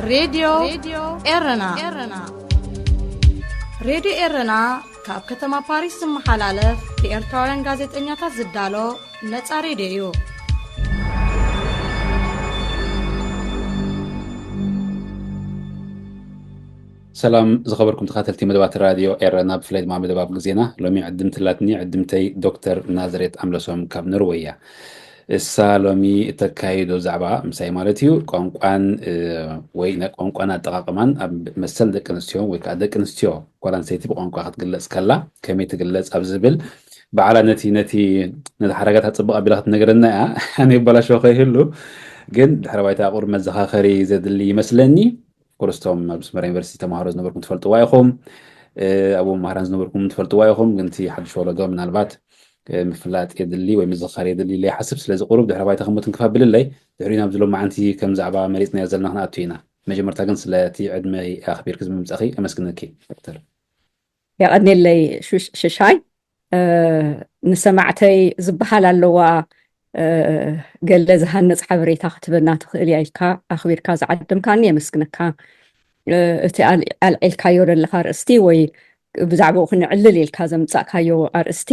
ሬድዮ ኤረና። ሬድዮ ኤረና ካብ ከተማ ፓሪስ ዝመሓላለፍ ብኤርትራውያን ጋዜጠኛታት ዝዳሎ ነጻ ሬድዮ እዩ። ሰላም ዝኸበርኩም ተኻተልቲ መደባት ራድዮ ኤረና፣ ብፍላይ ድማ መደብ ኣብ ግዜና። ሎሚ ዕድምቲ ላትኒ ዕድምተይ ዶክተር ናዝሬት ኣምለሶም ካብ ኖርወይ እያ። እሳ ሎሚ እተካይዶ ዛዕባ ምሳይ ማለት እዩ፣ ቋንቋን ወይ ናይ ቋንቋን ኣጠቓቕማን ኣብ መሰል ደቂ ኣንስትዮ ወይ ከዓ ደቂ ኣንስትዮ ጓል ኣንስተይቲ ብቋንቋ ክትግለፅ ከላ ከመይ ትግለፅ ኣብ ዝብል ባዕላ ነቲ ነቲ ነቲ ሓረጋት ኣፅብቕ ኣቢላ ክትነግረና እያ። ኣነ ይበላሾ ከይህሉ ግን ድሕረ ባይታ ቁሩብ መዘኻኸሪ ዘድሊ ይመስለኒ። ኩርስቶም ኣብ ኣስመራ ዩኒቨርሲቲ ተምሃሮ ዝነበርኩም ትፈልጥዋ ኢኹም። ኣብኡ መምህራን ዝነበርኩም ትፈልጥዋ ኢኹም። ግን እቲ ሓድሽ ወለዶ ምናልባት ምፍላጥ የድሊ ወይ ምዝኻር የድሊ ኢለ ይሓስብ። ስለዚ ቁሩብ ድሕረ ባይታ ከም ትንክፍ ኣብልለይ፣ ድሕሪኡ ናብዚ ሎማዓንቲ ከም ዛዕባ መሪፅናዮ ዘለና ክንኣቱ ኢና። መጀመርታ ግን ስለቲ ዕድመይ ኣኽቢርኪ ዝምምፃእኺ ኣመስግነኪ ዶክተር። የቐኔለይ ሽሻይ። ንሰማዕተይ ዝበሃል ኣለዋ ገለ ዝሃንፅ ሓበሬታ ክትበና ትኽእል እያ ኢልካ ኣኽቢርካ ዝዓደምካኒ የመስግነካ። እቲ ኣልዒልካዮ ዘለካ ኣርእስቲ ወይ ብዛዕባኡ ክንዕልል ኢልካ ዘምፃእካዮ ኣርእስቲ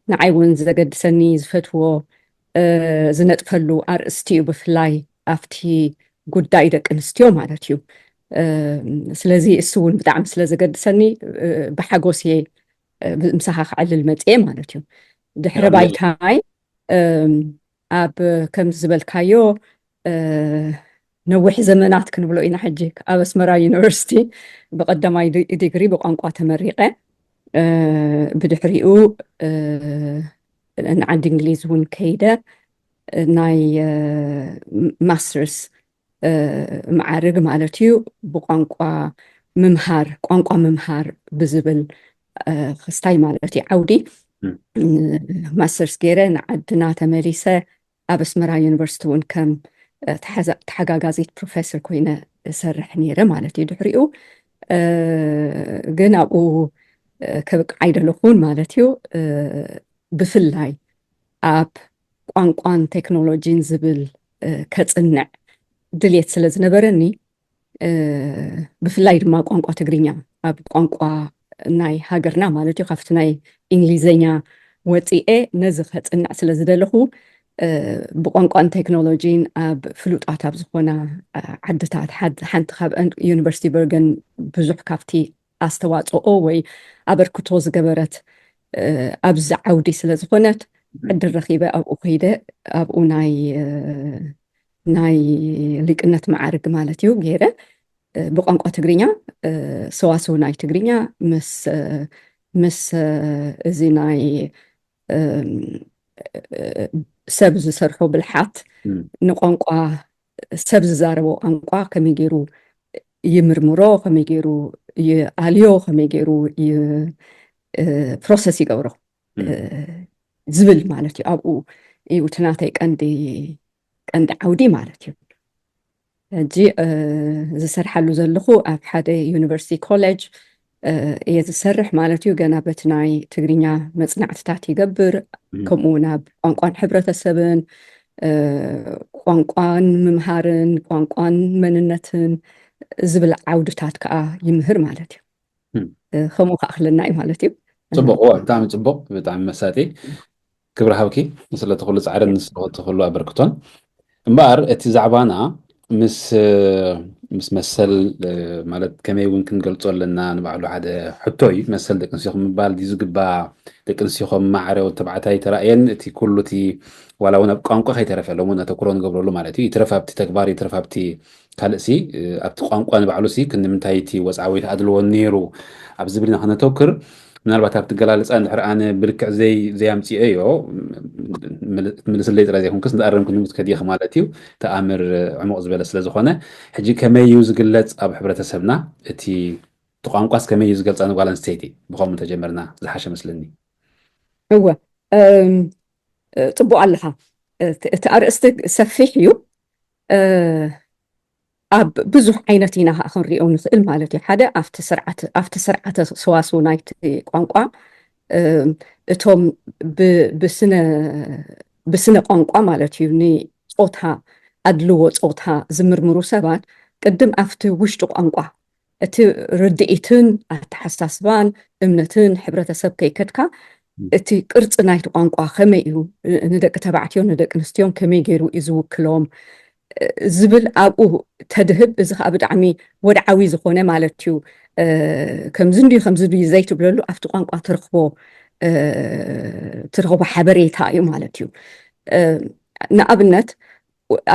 ንዓይ እውን ዘገድሰኒ ዝፈትዎ ዝነጥፈሉ ኣርእስቲ እዩ፣ ብፍላይ ኣብቲ ጉዳይ ደቂ ኣንስትዮ ማለት እዩ። ስለዚ እሱ እውን ብጣዕሚ ስለ ዘገድሰኒ ብሓጎስ እየ ምሳኻ ክዕልል መፅየ ማለት እዩ። ድሕረ ባይታይ ኣብ ከምዚ ዝበልካዮ ነዊሕ ዘመናት ክንብሎ ኢና ሕጂ ኣብ ኣስመራ ዩኒቨርሲቲ ብቀዳማይ ዲግሪ ብቋንቋ ተመሪቐ። ብድሕሪኡ ንዓዲ እንግሊዝ እውን ከይደ ናይ ማስተርስ መዓርግ ማለት እዩ ብቋንቋ ምምሃር ቋንቋ ምምሃር ብዝብል ክስታይ ማለት እዩ ዓውዲ ማስተርስ ገይረ ንዓድና ተመሊሰ ኣብ ኣስመራ ዩኒቨርሲቲ እውን ከም ተሓጋጋዚት ፕሮፌሰር ኮይነ እሰርሕ ነይረ ማለት እዩ። ድሕሪኡ ግን ኣብኡ ከብቅዓ ኣይደለኹን ማለት እዩ። ብፍላይ ኣብ ቋንቋን ቴክኖሎጂን ዝብል ከፅንዕ ድልየት ስለ ዝነበረኒ ብፍላይ ድማ ቋንቋ ትግርኛ ኣብ ቋንቋ ናይ ሃገርና ማለት እዩ ካብቲ ናይ እንግሊዘኛ ወፂኤ ነዚ ከፅንዕ ስለ ዝደለኹ ብቋንቋን ቴክኖሎጂን ኣብ ፍሉጣት ኣብ ዝኾና ዓድታት ሓንቲ ካብ ዩኒቨርሲቲ በርገን ብዙሕ ካብቲ ኣስተዋፅኦ ወይ ኣበርክቶ ዝገበረት ኣብዚ ዓውዲ ስለ ዝኾነት ዕድል ረኺበ ኣብኡ ከይደ ኣብኡ ናይ ናይ ሊቅነት መዓርግ ማለት እዩ ገይረ ብቋንቋ ትግርኛ ሰዋስው ናይ ትግርኛ ምስ ምስ እዚ ናይ ሰብ ዝሰርሖ ብልሓት ንቋንቋ ሰብ ዝዛረቦ ቋንቋ ከመይ ገይሩ ይምርምሮ፣ ከመይ ገይሩ ይኣልዮ፣ ከመይ ገይሩ ፕሮሰስ ይገብሮ ዝብል ማለት እዩ። ኣብኡ እዩ እቲ ናተይ ቀንዲ ቀንዲ ዓውዲ ማለት እዩ። ሕጂ ዝሰርሓሉ ዘለኹ ኣብ ሓደ ዩኒቨርሲቲ ኮሌጅ እየ ዝሰርሕ ማለት እዩ። ገና በቲ ናይ ትግርኛ መፅናዕትታት ይገብር፣ ከምኡ እውን ኣብ ቋንቋን ሕብረተሰብን ቋንቋን ምምሃርን ቋንቋን መንነትን ዝብል ዓውድታት ከዓ ይምህር ማለት እዩ። ከምኡ ከዓ ክለና እዩ ማለት እዩ። ፅቡቅ፣ ብጣዕሚ ፅቡቅ፣ ብጣዕሚ መሳጢ። ክብሪ ሃብኪ ስለቲ ኩሉ ፃዕርን ስለቲ ኩሉ ኣበርክቶን። እምበኣር እቲ ዛዕባና ምስ ምስ መሰል ማለት ከመይ እውን ክንገልፆ ኣለና ንባዕሉ ሓደ ሕቶ እዩ። መሰል ደቂ ኣንስትዮ ምባል ድዩ ዝግባእ? ደቂ ኣንስትዮ ከም ማዕረ ወዲ ተባዕታይ ተራእየን እቲ ኩሉ እቲ ዋላ እውን ኣብ ቋንቋ ከይተረፈ ሎም እውን ኣተኩሮ ንገብረሉ ማለት እዩ። ይትረፍ ኣብቲ ተግባር ይትረፍ ኣብቲ ካልእ ሲ ኣብቲ ቋንቋ ንባዕሉ ሲ ክንዲ ምንታይ እቲ ወፅዓ ወይ ኣድልዎ ነይሩ ኣብ ዝብል ኢና ክነተኩር። ምናልባት ኣብቲ ገላልፃ እንድሕር ኣነ ብልክዕ ዘይ ዘይ ኣምፅኦዮ ክትምልስለይ ጥራይ ዘይኮንክስ እንዳኣረምክኒ ክትከዲ ኢኺ ማለት እዩ። ተኣምር ዕሙቕ ዝበለ ስለ ዝኾነ ሕጂ ከመይ እዩ ዝግለፅ ኣብ ሕብረተሰብና እቲ እቲ ቋንቋስ ከመይ እዩ ዝገልፃ ንጓል ኣንስተይቲ? ብኸምኡ እንተጀመርና ዝሓሸ መስለኒ። እወ ጽቡቅ ኣለኻ። እቲ ኣርእስቲ ሰፊሕ እዩ። ኣብ ብዙሕ ዓይነት ኢና ከዓ ክንሪኦ ንኽእል ማለት እዩ። ሓደ ኣብቲ ስርዓተ ሰዋስው ናይቲ ቋንቋ እቶም ብስነ ቋንቋ ማለት እዩ ንፆታ ኣድልዎ ፆታ ዝምርምሩ ሰባት ቅድም ኣብቲ ውሽጢ ቋንቋ፣ እቲ ርድኢትን ኣተሓሳስባን እምነትን ሕብረተሰብ ከይከድካ፣ እቲ ቅርፂ ናይቲ ቋንቋ ከመይ እዩ፣ ንደቂ ተባዕትዮ ንደቂ ኣንስትዮን ከመይ ገይሩ እዩ ዝውክሎም ዝብል ኣብኡ ተድህብ። እዚ ከዓ ብጣዕሚ ወድዓዊ ዝኾነ ማለት እዩ። ከምዚ እንድዩ ከምዚ እንድዩ ዘይትብለሉ ኣብቲ ቋንቋ ትረኽቦ ትረኽቦ ሓበሬታ እዩ ማለት እዩ። ንኣብነት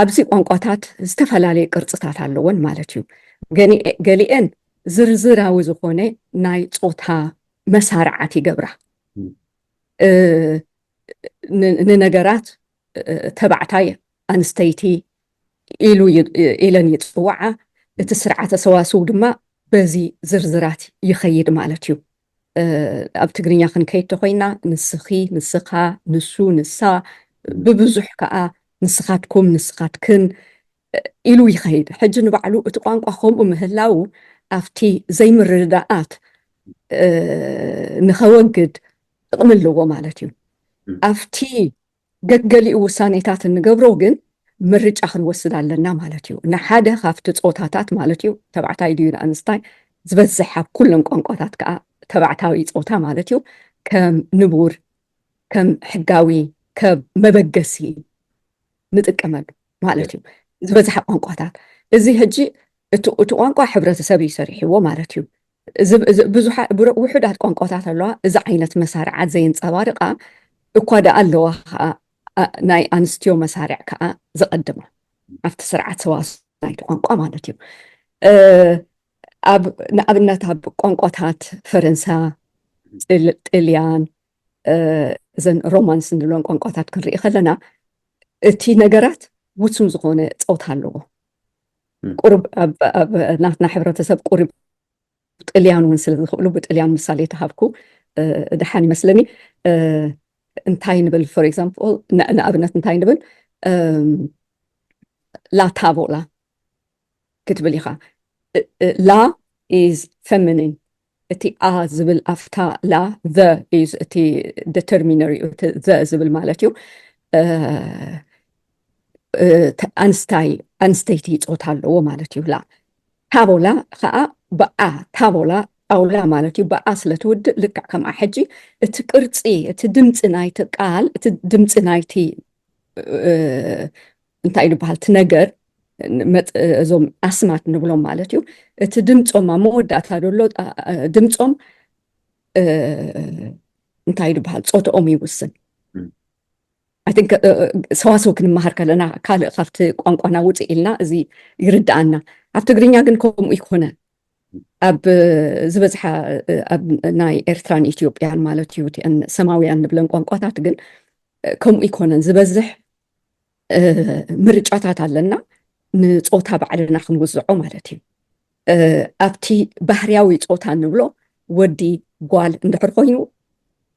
ኣብዚ ቋንቋታት ዝተፈላለየ ቅርፅታት ኣለወን ማለት እዩ። ገሊኤን ዝርዝራዊ ዝኾነ ናይ ጾታ መሳርዓት ይገብራ። ንነገራት ተባዕታይ ኣንስተይቲ ኢሉ ኢለን ይፅውዓ። እቲ ስርዓተ ሰዋስው ድማ በዚ ዝርዝራት ይኸይድ ማለት እዩ። ኣብ ትግርኛ ክንከይድ ተኮይና ንስኺ፣ ንስኻ፣ ንሱ፣ ንሳ፣ ብብዙሕ ከዓ ንስኻትኩም፣ ንስኻትክን ኢሉ ይኸይድ። ሕጂ ንባዕሉ እቲ ቋንቋ ከምኡ ምህላው ኣብቲ ዘይምርድዳኣት ንኸወግድ ጥቕሚ ኣለዎ ማለት እዩ። ኣብቲ ገገሊኡ ውሳኔታት እንገብሮ ግን ምርጫ ክንወስድ ኣለና ማለት እዩ። ንሓደ ካብቲ ጾታታት ማለት እዩ፣ ተባዕታይ ድዩ ንኣንስታይ፣ ዝበዝሕ ኣብ ኩለን ቋንቋታት ከዓ ተባዕታዊ ጾታ ማለት እዩ፣ ከም ንቡር፣ ከም ሕጋዊ፣ ከም መበገሲ ንጥቀመሉ ማለት እዩ። ዝበዝሐ ቋንቋታት እዚ ሕጂ እቲ ቋንቋ ሕብረተሰብ እዩ ሰሪሕዎ ማለት እዩ። ብዙሓት ውሑዳት ቋንቋታት ኣለዋ እዚ ዓይነት መሳርዓት ዘየንፀባርቃ እኳ ደኣ ኣለዋ ከዓ ናይ ኣንስትዮ መሳርዕ ከዓ ዘቐድማ ኣብቲ ስርዓት ሰዋስ ናይቲ ቋንቋ ማለት እዩ። ኣብ ንኣብነት ኣብ ቋንቋታት ፈረንሳ፣ ጥልያን፣ እዘን ሮማንስ እንብለን ቋንቋታት ክንርኢ ከለና እቲ ነገራት ውሱን ዝኾነ ፆታ ኣለዎ። ቁሩብ ኣብ ናትና ሕብረተሰብ ቁሩብ ጥልያን እውን ስለ ዝኽእሉ ብጥልያን ምሳሌ ተሃብኩ ድሓን ይመስለኒ። እንታይ ንብል for example፣ ንኣብነት እንታይ ንብል፣ ላታቮላ ክትብል ኢኻ። ላ is feminine፣ እቲ ኣ ዝብል ኣብታ ላ the is እቲ determiner እዩ። እቲ the ዝብል ማለት እዩ ኣንስታይ ኣንስተይቲ ፆታ ኣለዎ ማለት እዩ። ላ ታቦላ ከዓ ብኣ ታቦላ ጣውላ ማለት እዩ። ብኣ ስለ ትውድእ ልክዕ ከምኣ ሕጂ እቲ ቅርፂ እቲ ድምፂ ናይቲ ቃል እቲ ድምፂ ናይቲ እንታይ ዝበሃል እቲ ነገር እዞም ኣስማት ንብሎም ማለት እዩ። እቲ ድምፆም ኣብ መወዳእታ ዘሎ ድምፆም እንታይ ዝበሃል ፆትኦም ይውስን። I think ሰዋስው ክንመሃር ከለና ካልእ ካብቲ ቋንቋና ውፅእ ኢልና እዚ ይርድኣና። ኣብ ትግርኛ ግን ከምኡ ይኮነ። ኣብ ዝበዝሓ ኣብ ናይ ኤርትራን ኢትዮጵያን ማለት እዩ እቲአን ሰማውያን ንብለን ቋንቋታት ግን ከምኡ ይኮነን። ዝበዝሕ ምርጫታት ኣለና ንፆታ ባዕልና ክንውዝዖ ማለት እዩ። ኣብቲ ባህርያዊ ፆታ ንብሎ ወዲ ጓል እንድሕር ኮይኑ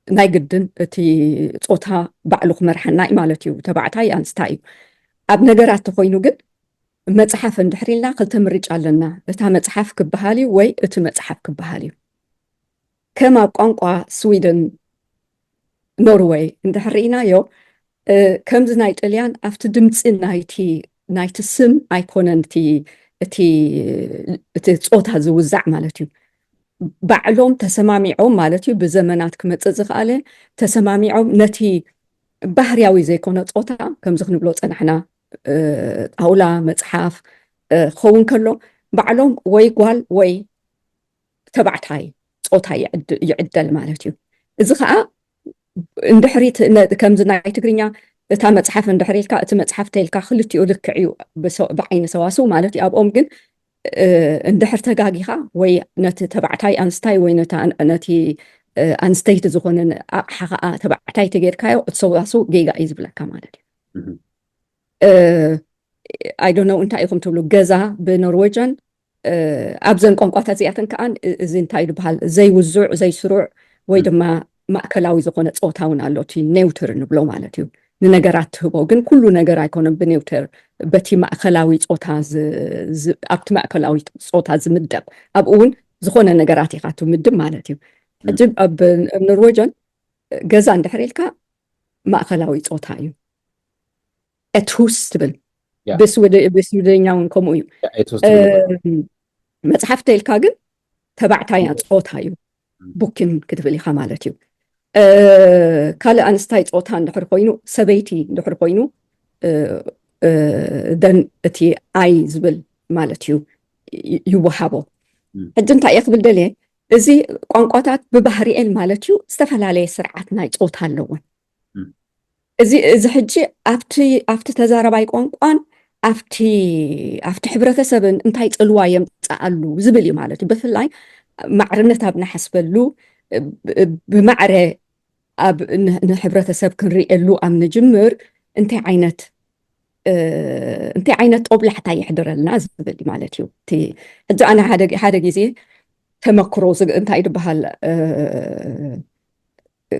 ናይ ግድን እቲ ፆታ ባዕሉ ክመርሓና እዩ ማለት እዩ። ተባዕታይ ኣንስታይ እዩ። ኣብ ነገራት ተኮይኑ ግን መፅሓፍ እንድሕር ኢልና ክልተ ምርጫ ኣለና። እታ መፅሓፍ ክበሃል እዩ ወይ እቲ መፅሓፍ ክበሃል እዩ። ከም ኣብ ቋንቋ ስዊድን፣ ኖርወይ እንድሕር ርኢናዮ ከምዚ ናይ ጥልያን ኣብቲ ድምፂ ናይቲ ናይቲ ስም ኣይኮነን እቲ እቲ እቲ ፆታ ዝውዛዕ ማለት እዩ። ባዕሎም ተሰማሚዖም ማለት እዩ ብዘመናት ክመፅእ ዝኽኣለ ተሰማሚዖም ነቲ ባህርያዊ ዘይኮነ ፆታ ከምዚ ክንብሎ ፀናሕና ጣውላ መፅሓፍ ክኸውን ከሎ ባዕሎም ወይ ጓል ወይ ተባዕታይ ፆታ ይዕደል ማለት እዩ። እዚ ከዓ እንድሕሪት ከምዚ ናይ ትግርኛ እታ መፅሓፍ እንድሕር ኢልካ እቲ መፅሓፍ ተይልካ ክልቲኡ ልክዕ እዩ ብዓይኒ ሰዋስው ማለት እዩ። ኣብኦም ግን እንድሕር ተጋጊኻ ወይ ነቲ ተባዕታይ ኣንስታይ ወይ ነቲ ኣንስተይቲ ዝኾነ ኣቕሓ ከዓ ተባዕታይ ተጌርካዮ እቲ ሰዋስው ጌጋ እዩ ዝብለካ ማለት እዩ። I don't know እንታይ ኢኹም ትብሉ። ገዛ ብኖርዌጅን ኣብዘን ቋንቋታት እዚኣተን ከዓ እዚ እንታይ ዝበሃል ዘይውዙዕ ዘይስሩዕ ወይ ድማ ማእከላዊ ዝኾነ ፆታ እውን ኣሎ። እቲ ኔውትር ንብሎ ማለት እዩ። ንነገራት ትህቦ ግን ኩሉ ነገር ኣይኮነን ብኔውትር በቲ ማእከላዊ ፆታ ኣብቲ ማእከላዊ ፆታ ዝምደብ ኣብኡ እውን ዝኾነ ነገራት ኢኻ ትምድብ ማለት እዩ። ሕጂ ኣብ ኖርዌጅን ገዛ እንድሕር ኢልካ ማእከላዊ ፆታ እዩ። ኤት ሁስ ትብል ያ። ብስዊደ- ብስዊደኛ እውን ከምኡ እዩ። ያ፣ ኣይተወሰነ ነገር። እም፣ መጽሓፍ ተልካ ግን ተባዕታያ ጾታ እዩ። ቡኪን ክትብል ኢኻ ማለት እዩ። እ፣ ካልእ ኣንስታይ ጾታ እንድሕር ኮይኑ፣ ሰበይቲ እንድሕር ኮይኑ፣ እ፣ እ፣ ደን እቲ ኣይ ዝብል ማለት እዩ ይ- ይወሃቦ። ም። ሕጂ እንታይ እየ ክብል ደልየ፣ እዚ ቋንቋታት ብባህሪኤን ማለት እዩ ዝተፈላለየ ስርዓት ናይ ጾታ ኣለወን። ም። እዚ እዚ ሕጂ ኣብቲ ኣብቲ ተዛረባይ ቋንቋን ኣብቲ ኣብቲ ሕብረተሰብን እንታይ ጽልዋ የምጽኣሉ ዝብል እዩ ማለት እዩ። ብፍላይ ማዕርነት ኣብ ንሓስበሉ፣ ብ- ብማዕረ ኣብ ን- ንሕብረተሰብ ክንርእየሉ ኣብ ንጅምር እንታይ ዓይነት እ፣ እንታይ ዓይነት ጦብላሕታ የሕድረልና ዝብል እዩ ማለት እዩ። እቲ ሕጂ ኣነ ሓደ ሓደ ግዜ ተመክሮ ዝግ- እንታይ ዝበሃል እ፣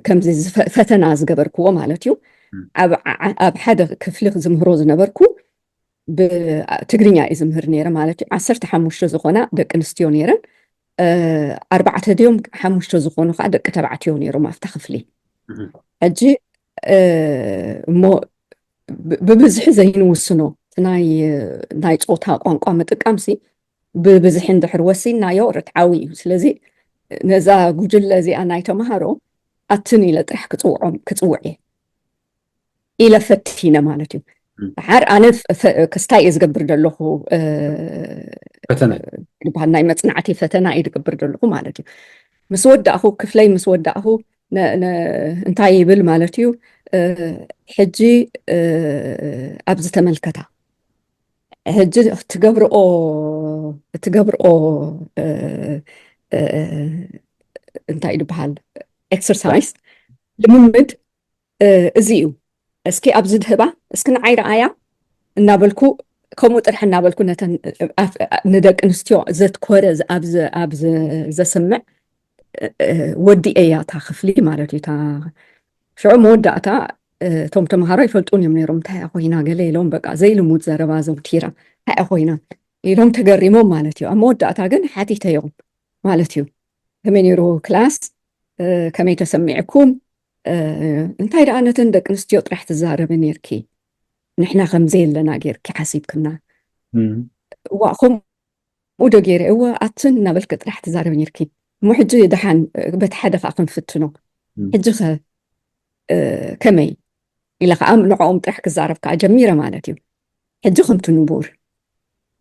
ከምዚ ዝፈ- ፈተና ዝገበርክዎ ማለት እዩ። ም። ኣብ ዓ- ኣብ ሓደ ክፍሊ ዝምህሮ ዝነበርኩ ብትግርኛ እዩ ዝምህር ነይረ ማለት እዩ። ዓሰርተ ሓሙሽተ ዝኾና ደቂ ኣንስትዮ ነይረን። እ፣ ኣርባዕተ ድዮም ሓሙሽተ ዝኾኑ ከዓ ደቂ ተባዕትዮ ነይሮም ኣብታ ክፍሊ። እህ። ሕጂ እ፣ እሞ ብ- ብብዝሒ ዘይንውስኖ ናይ ናይ ጾታ ቋንቋ ምጥቃምሲ ብብዝሒ እንድሕር ወሲንናዮ ርትዓዊ እዩ። ስለዚ ነዛ ጉጅለ እዚኣ ናይ ተምሃሮ ኣትን ኢለ ጥራሕ ክጽውዖም ክጽውዕ እየ ኢለ ፈቲነ ማለት እዩ። ም። ድሓር ኣነ ፈ- ፈ- ክስታይ እየ ዝገብር ዘለኹ እ፣ ፈተነ። ዝበሃል ናይ መጽናዕቲ ፈተና እየ ዝገብር ዘለኹ ማለት እዩ። ምስ ወዳእኹ ክፍለይ ምስ ወዳእኹ ነ- ነ- እንታይ ይብል ማለት እዩ እ፣ ሕጂ እ፣ ኣብዚ ተመልከታ ሕጂ ትገብርኦ ትገብርኦ እ፣ እ፣ እንታይ ዝበሃል ኤክሰርሳይዝ ልምምድ እ፣ እዚ እዩ። እስኪ ኣብዚ ድህባ እስኪ ንዓይ ረኣያ እናበልኩ ከምኡ ጥራሕ እናበልኩ ነተን ኣፍ- ንደቂ ኣንስትዮ ዘትኮረ ዝ- ኣብ ዝ- ኣብ ዝ- ዘስምዕ እ፣ እ፣ ወዲኤያ እታ ክፍሊ ማለት እዩ። እታ ሽዑ መወዳእታ እ፣ እቶም ተምሃሮ ይፈልጡን እዮም ነይሮም። እንታይ እያ ኮይና ገለ ኢሎም በቃ ዘይልሙድ ዘረባ ዘውቲራ እንታይ እያ ኮይና ኢሎም ተገሪሞም ማለት እዩ። ኣብ መወዳእታ ግን ሓቲተዮም ማለት እዩ። ከመይ ነይሩ ክላስ እ፣ ከመይ ተሰሚዕኩም እ፣ እንታይ ደኣ ነተን ደቂ ኣንስትዮ ጥራሕ ትዛረቢ ነርኪ ንሕና ከም ዘየለና ጌርኪ ሓሲብክና ም። እዋ ከምኡ ዶ ገይረ እወ ኣትን እናበልኪ ጥራሕ ትዛረቢ ነርኪ እሞ ሕጂ ደሓን እ፣ በቲ ሓደ ከዓ ክንፍትኖ ም። ሕጂ ኸ እ፣ ከመይ ኢለ ከዓ ንዕኦም ጥራሕ ክዛረብ ከዓ ጀሚረ ማለት እዩ። ሕጂ ከምቲ ንቡር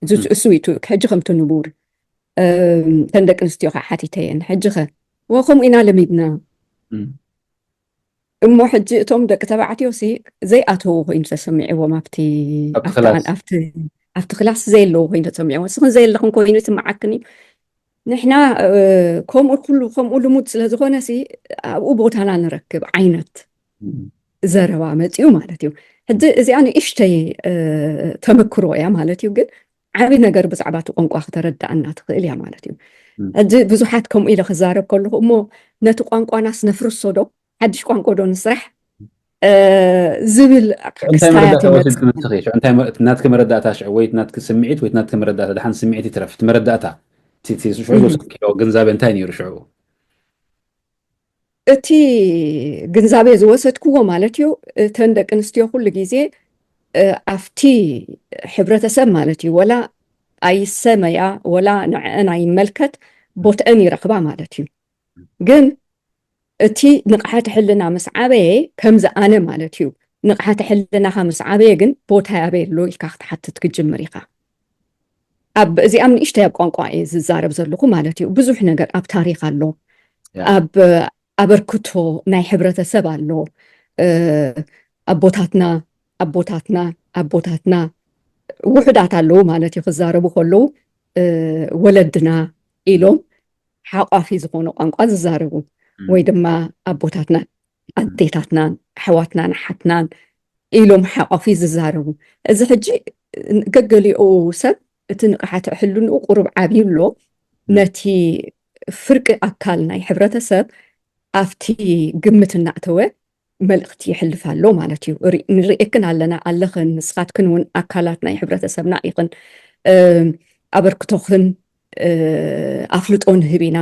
እዚ ም። እሱ እዩ ሕጂ ከምቲ ንቡር እም፣ ተን ደቂ ኣንስትዮ ከዓ ሓቲተየን ሕጂ ኸ እወ ከምኡ ኢና ለሚድና ም። እሞ ሕጂ እቶም ደቂ ተባዕትዮ ሲ ዘይኣተዉ ኮይኑ ተሰሚዕዎም ኣብቲ ኣብቲ ኣብቲ ክላስ። ኣን- ኣብቲ ኣብቲ ክላስ ዘየለዉ ኮይኑ ተሰሚዕዎም እስኽን ዘየለኽን ኮይኑ ይስምዓክን እዩ። ንሕና እ፣ ከምኡ ኩሉ ከምኡ ልሙድ ስለ ዝኾነ ሲ ኣብኡ ቦታና ንረክብ ዓይነት ም። ዘረባ መፅኡ ማለት እዩ። ሕጂ እዚኣ ንእሽተይ እ፣ ተመክሮ እያ ማለት እዩ፣ ግን ዓብዪ ነገር ብዛዕባ እቲ ቋንቋ ክተረዳእና ትኽእል እያ ማለት እዩ። ም። ሕጂ ብዙሓት ከምኡ ኢለ ክዛረብ ከለኹ እሞ ነቲ ቋንቋናስ ነፍርሶ ዶ ሓድሽ ቋንቋ ዶ ንስራሕ እ፣ ዝብል እንታይ ክስታያት መረዳእታ ይመጽእ ወሲድኪ ንስኺ? ሽዑ እንታይ መ- ናትኪ መረዳእታ ሽዑ ወይ ናትኪ ስምዒት ወይ ናትኪ መረዳእታ? ደሓን ስምዒት ይትረፍ፣ እቲ መረዳእታ እቲ እቲ ሽዑ እህ። ዝወሰድክዮ ግንዛቤ እንታይ ነይሩ ሽዑ? እቲ ግንዛቤ ዝወሰድክዎ ማለት እዩ እተን ደቂ ኣንስትዮ ኩሉ ግዜ እ፣ ኣብቲ ሕብረተሰብ ማለት እዩ ወላ ኣይሰመያ ወላ ንዕአን ኣይመልከት ቦትአን ይረኽባ ማለት እዩ። ግን እቲ ንቕሓት ሕልና ምስ ዓበየ ከምዚ ኣነ ማለት እዩ ንቕሓት ሕልናኻ ምስ ዓበየ ግን ቦታ ያበየ ኣሎ ኢልካ ክትሓትት ክጅምር ኢኻ። ኣብ እዚኣም ንእሽተይ ኣብ ቋንቋ እየ ዝዛረብ ዘለኹ ማለት እዩ። ብዙሕ ነገር ኣብ ታሪኽ ኣሎ፣ ያ። ኣብ ኣበርክቶ ናይ ሕብረተሰብ ኣሎ። እ፣ ኣቦታትና ኣቦታትና ኣቦታትና ውሑዳት ኣለዉ ማለት እዩ ክዛረቡ ከለዉ እ፣ ወለድና ኢሎም ሓቋፊ ዝኾነ ቋንቋ ዝዛረቡ ም። ወይ ድማ ኣቦታትና ኣዴታትናን ኣሕዋትናን ኣሓትናን ኢሎም ሓቋፊ ዝዛረቡ። እዚ ሕጂ ገገሊኡ ሰብ እቲ ንቕሓት ሕልንኡ ቁሩብ ዓብዩ ኣሎ። ነቲ ፍርቂ ኣካል ናይ ሕብረተሰብ ኣብቲ ግምት እናእተወ መልእኽቲ ይሕልፍ ኣሎ ማለት እዩ። ሪ- ንርእየክን ኣለና ኣለኽን ንስኻትክን እውን ኣካላት ናይ ሕብረተሰብና ኢኽን እ፣ ኣበርክቶኽን እ፣ ኣፍልጦ ንህብ ኢና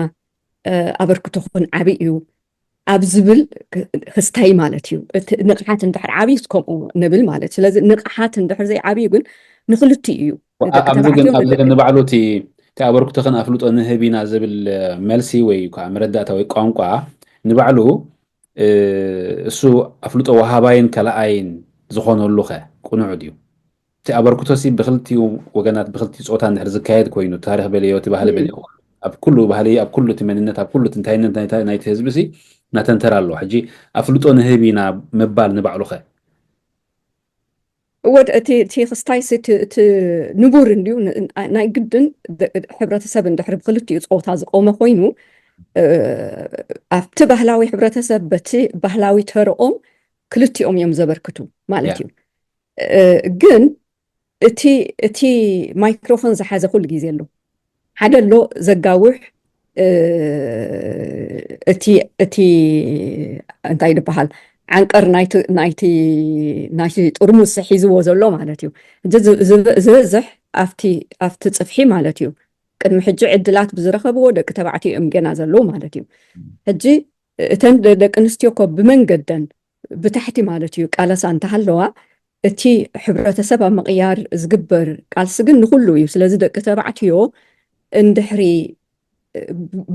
እ፣ ኣበርክቶኽን ዓብይ እዩ ኣብ ዝብል ክ- ክስታይ ማለት እዩ። እቲ ንቕሓት እንድሕር ዓብዩ ከምኡ ንብል ማለት ስለዚ ንቕሓት እንድሕር ዘይዓብዩ ግን ንክልቲኡ እዩ። ንደቂ ኣብዚ ግን ተባዕትዮ ኣብዚ ግን ንባዕሉ እቲ እቲ ኣበርክቶኽን ኣፍልጦ ንህብ ኢና ዝብል መልሲ ወይ ከዓ መረዳእታ ወይ ቋንቋ ንባዕሉ እሱ ኣፍልጦ ወሃባይን ከላኣይን ዝኾነሉ ኸ ቅኑዕ ድዩ? እቲ ኣበርክቶ ሲ ብክልቲኡ ወገናት ብክልቲኡ ፆታ እንድሕር ዝካየድ ኮይኑ ታሪክ በልዮ እቲ ባህሊ በልዮ ኣብ ኩሉ ባህሊ ኣብ ኩሉ እቲ መንነት ኣብ ኩሉ እቲ እንታይነት ናይቲ ህዝቢ ሲ እናተንተረ ኣሎ። ሕጂ ኣፍልጦ ንህብ ኢና ምባል ንባዕሉ ኸ ወድ እቲ እቲ ክስታይ እቲ ንቡር እንድዩ። ናይ ግድን ሕብረተሰብ እንድሕር ብክልቲኡ ፆታ ዝቆመ ኮይኑ ኣብቲ ባህላዊ ሕብረተሰብ በቲ ባህላዊ ተረኦም ክልቲኦም እዮም ዘበርክቱ ማለት እዩ። ግን እቲ እቲ ማይክሮፎን ዝሓዘ ኩሉ ግዜ ኣሎ። ሓደ ኣሎ ዘጋውሕ እቲ እቲ እንታይ ዝበሃል ዓንቀር ናይቲ ናይቲ ናይቲ ጥርሙስ ሒዝዎ ዘሎ ማለት እዩ። ዝበዝሕ ኣብቲ ኣብቲ ጽፍሒ ማለት እዩ። ቅድሚ ሕጂ ዕድላት ብዝረኸብዎ ደቂ ተባዕትዮ እዮም ገና ዘለዉ ማለት እዩ። ሕጂ እተን ደቂ ኣንስትዮ ኮ ብመንገደን ብታሕቲ ማለት እዩ ቃለሳ እንተሃለዋ እቲ ሕብረተሰብ ኣብ ምቕያር ዝግበር ቃልሲ ግን ንኩሉ እዩ። ስለዚ ደቂ ተባዕትዮ እንድሕሪ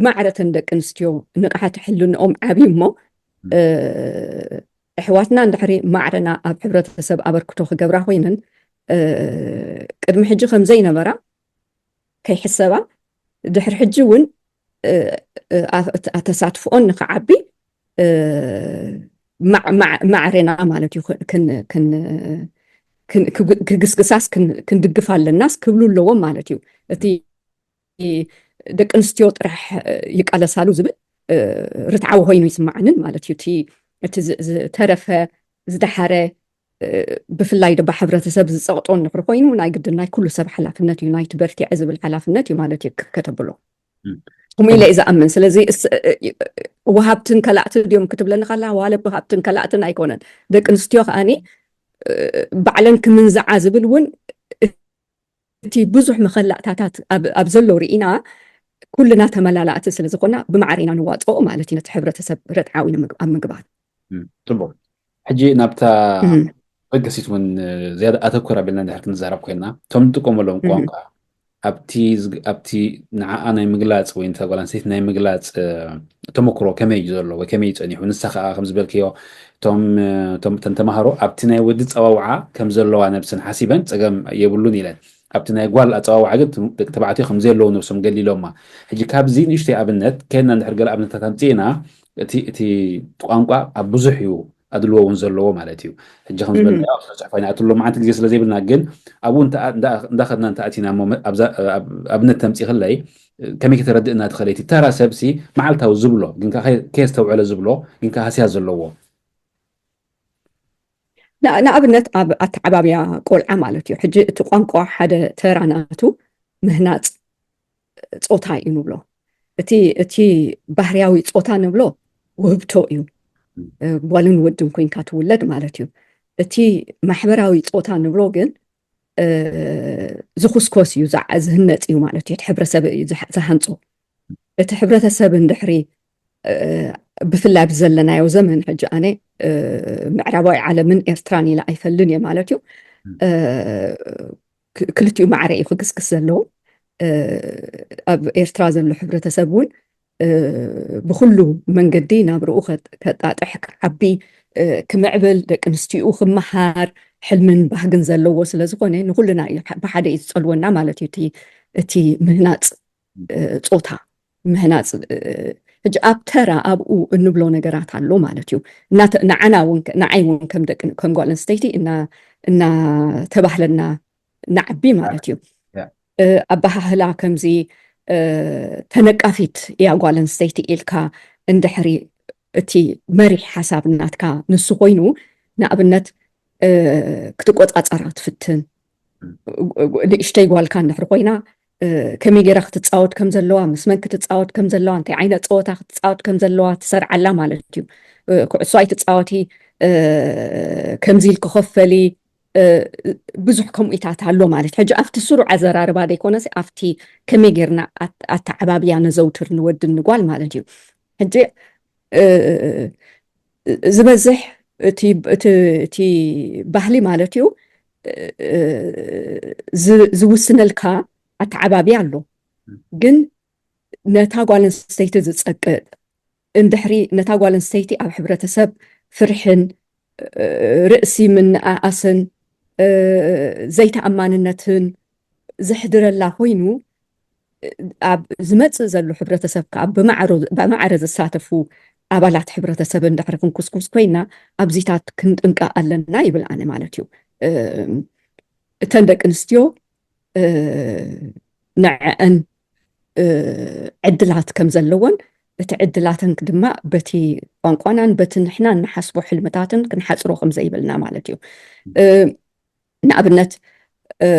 ማዕረተን ደቂ ኣንስትዮ ንቕሓት ሕልንኦም ዓብዩ እሞ ኣሕዋትና እንድሕሪ ማዕረና ኣብ ሕብረተሰብ ኣበርክቶ ክገብራ ኮይነን ቅድሚ ሕጂ ከምዘይነበራ ከይሕሰባ ድሕሪ ሕጂ እውን ኣተሳትፍኦን ንክዓቢ ማዕሬና ማለት እዩ። ክግስግሳስ ክንድግፍ ኣለናስ ክብሉ ኣለዎም ማለት እዩ። እቲ ደቂ ኣንስትዮ ጥራሕ ይቃለሳሉ ዝብል ርትዓዊ ኮይኑ ይስማዓንን ማለት እዩ። እቲ ዝተረፈ ዝደሓረ ብፍላይ ድማ ሕብረተሰብ ዝፀቕጦ እንድሕር ኮይኑ ናይ ግድን ናይ ኩሉ ሰብ ሓላፍነት እዩ። ናይቲ በርቲዐ ዝብል ሓላፍነት እዩ ማለት እዩ ከተብሎ ከምኡ ኢለ እዩ ዝኣምን። ስለዚ ወሃብትን ከላእቲ ድዮም ክትብለኒ ካላ ዋለ ወሃብትን ከላእትን ኣይኮነን። ደቂ ኣንስትዮ ከኣኒ ባዕለን ክምንዝዓ ዝብል እውን እቲ ብዙሕ መኸላእታታት ኣብ ዘሎ ርኢና ኩልና ተመላላእቲ ስለዝኮና ብማዕረ ኢና ንዋፅኦ ማለት እዩ። ነቲ ሕብረተሰብ ርትዓዊ ኣብ ምግባር ፅቡቅ። ሕጂ ናብታ በገሲት እውን ዝያዳ ኣተኮር ኣቢልና እንድሕር ክንዛረብ ኮይና እቶም ንጥቀመሎም ቋንቋ ኣብቲ ኣብቲ ንዓኣ ናይ ምግላፅ ወይ ንታ ጓል ኣንስተይቲ ናይ ምግላፅ ተመክሮ ከመይ እዩ ዘሎ ወይ ከመይ እዩ ፀኒሑ? ንሳ ከዓ ከም ዝበልክዮ እቶም ተን ተምሃሮ ኣብቲ ናይ ወዲ ፀዋውዓ ከም ዘለዋ ነብሰን ሓሲበን ፀገም የብሉን ኢለን ኣብቲ ናይ ጓል ኣፀዋውዓ ግን ደቂ ተባዕትዮ ከም ዘየለዉ ነብሶም ገሊሎማ። ሕጂ ካብዚ ንእሽተይ ኣብነት ከና እንድሕር ገለ ኣብነታት ኣምፅእና እቲ እቲ ቋንቋ ኣብ ብዙሕ እዩ ኣድልዎ እውን ዘለዎ ማለት እዩ። ሕጂ ከም ዝበልናዮ ኣብ ስነ ፅሑፍ ኣይንኣትሉ መዓንቲ ግዜ ስለ ዘይብልና ግን ኣብኡ እንዳኸድና እንተኣቲና እሞ ኣብነት ተምፂኽለይ ከመይ ከተረድእና ትኽእል እቲ ተራ ሰብሲ መዓልታዊ ዝብሎ ግን ከየስተውዕለ ዝብሎ ግን ሃስያ ዘለዎ ንኣብነት ኣብ ኣተዓባብያ ቆልዓ ማለት እዩ። ሕጂ እቲ ቋንቋ ሓደ ተራ ናቱ ምህናፅ ፆታ እዩ ንብሎ። እቲ እቲ ባህርያዊ ፆታ ንብሎ ውህብቶ እዩ። ጓልን ወድን ኮይንካ ትውለድ ማለት እዩ። እቲ ማሕበራዊ ፆታ ንብሎ ግን ዝኹስኮስ እዩ፣ ዝህነፅ እዩ ማለት እዩ። እቲ ሕብረተሰብ እዩ ዝሃንፆ። እቲ ሕብረተሰብ እንድሕሪ ብፍላይ ኣብዚ ዘለናዮ ዘመን ሕጂ ኣነ ምዕራባዊ ዓለምን ኤርትራን ኢለ ኣይፈልን እየ ማለት እዩ። ክልቲኡ ማዕረ እዩ ክግስግስ ዘለዎ። ኣብ ኤርትራ ዘሎ ሕብረተሰብ እውን ብኩሉ መንገዲ ናብርኡ ከጣጥሕ ክዓቢ ክምዕብል ደቂ ኣንስትይኡ ክመሃር ሕልምን ባህግን ዘለዎ ስለዝኾነ ንኩልና እዩ ብሓደ እዩ ዝፀልወና ማለት እዩ። እቲ ምህናፅ ፆታ ምህናፅ ሕጂ ኣብ ተራ ኣብኡ እንብሎ ነገራት ኣሎ ማለት እዩ። ንዓና እውን ንዓይ እውን ከም ደቂ ከም ጓል ኣንስተይቲ እናተባህለና ንዓቢ ማለት እዩ። ኣባሃህላ ከምዚ ተነቃፊት እያ ጓል ኣንስተይቲ ኢልካ እንድሕሪ እቲ መሪሕ ሓሳብ ናትካ ንሱ ኮይኑ ንኣብነት ክትቆፃፀራ ትፍትን ንእሽተይ ጓልካ እንድሕሪ ኮይና ከመይ ገይራ ክትፃወት ከም ዘለዋ ምስ መን ክትፃወት ከም ዘለዋ እንታይ ዓይነት ፀወታ ክትፃወት ከም ዘለዋ ትሰርዓላ ማለት እዩ። ኩዕሶ ኣይትፃወቲ ከምዚ ኢል ክኸፈሊ ብዙሕ ከምኡታት ኣሎ ማለት ሕጂ ኣብቲ ስሩዕ ኣዘራርባ ዘይኮነስ ኣብቲ ከመይ ጌርና ኣተዓባብያ ነዘውትር ንወድን ንጓል ማለት እዩ። ሕጂ ዝበዝሕ እቲ ባህሊ ማለት እዩ እ፣ ዝ-፣ ዝውስነልካ ኣተዓባብያ ኣሎ። ግን ነታ ጓል ኣንስተይቲ ዝጸቅጥ፣ እንድሕሪ ነታ ጓል ኣንስተይቲ ኣብ ሕብረተሰብ ፍርሕን፣ እ፣ ርእሲ ምንኣኣስን፣ እ፣ ዘይተኣማንነትን ዘሕድረላ ኮይኑ፣ ኣብ ዝመጽእ ዘሎ ሕብረተሰብ ከኣ ብማዕሮ-፣ ብማዕረ ዝሳተፉ ኣባላት ሕብረተሰብ እንድሕሪ ክንኩስኩስ ኮይና፣ ኣብዚታት ክንጥንቀቕ ኣለና ይብል ኣነ ማለት እዩ። እ፣ እተን ደቂ ኣንስትዮ፣ እ፣ ንዐአን፣ እ፣ ዕድላት ከም ዘለዎን፣ እቲ ዕድላተን ድማ በቲ ቋንቋናን በቲ ንሕና እንሓስቦ ሕልምታትን ክንሓጽሮ ከም ዘይብልና ማለት እዩ። እ፣ ንኣብነት፣ እ፣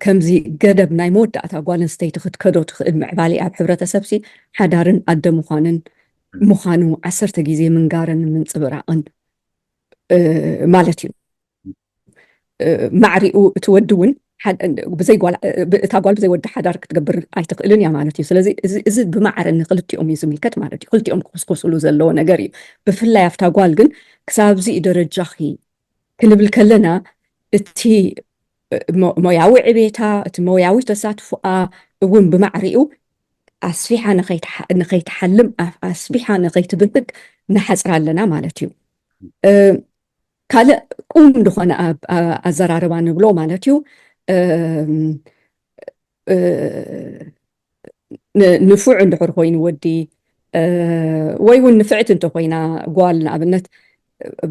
ከምዚ ገደብ ናይ መወዳእታ ጓል ኣንስተይቲ ክትከዶ ትኽእል ምዕባሌ ኣብ ሕብረተሰብሲ ሓዳርን ኣደ ምዃንን፣ ምዃኑ ዓሰርተ ግዜ ምንጋርን ምንጽብራቕን፣ እ፣ ማለት እዩ። እ፣ ማዕሪኡ እቲ ወዲ እውን ሓድ-፣ ብዘይ ጓል፣ እ፣ ብ-፣ እታ ጓል ብዘይ ወዲ ሓዳር ክትገብር ኣይትኽእልን እያ ማለት እዩ። ስለዚ እዚ፣ እዚ ብማዕረ ንክልቲኦም እዩ ዝምልከት ማለት እዩ። ክልቲኦም ክኹስኩስሉ ዘለዎ ነገር እዩ። ብፍላይ ኣብታ ጓል ግን ክሳብ እዚ ደረጃኺ ክንብል ከለና፣ እቲ፣ እ፣ ሞ-፣ ሞያዊ ዕቤታ፣ እቲ ሞያዊ ተሳትፎኣ እውን ብማዕሪኡ ኣስፊሓ ንኸይትሓ-፣ ንኸይትሓልም፣ ኣ-፣ ኣስፊሓ ንኸይትብህግ ንሓጽራ ኣለና ማለት እዩ። እ፣ ካልእ ቁም ዝኾነ ኣብ-፣ ኣ-፣ ኣዘራርባ ንብሎ ማለት እዩ። እም፣ እ፣ ን-፣ ንፉዕ እንድሕር ኮይኑ ወዲ፣ እ፣ ወይ እውን ንፍዕቲ እንተኾይና ጓል፣ ንኣብነት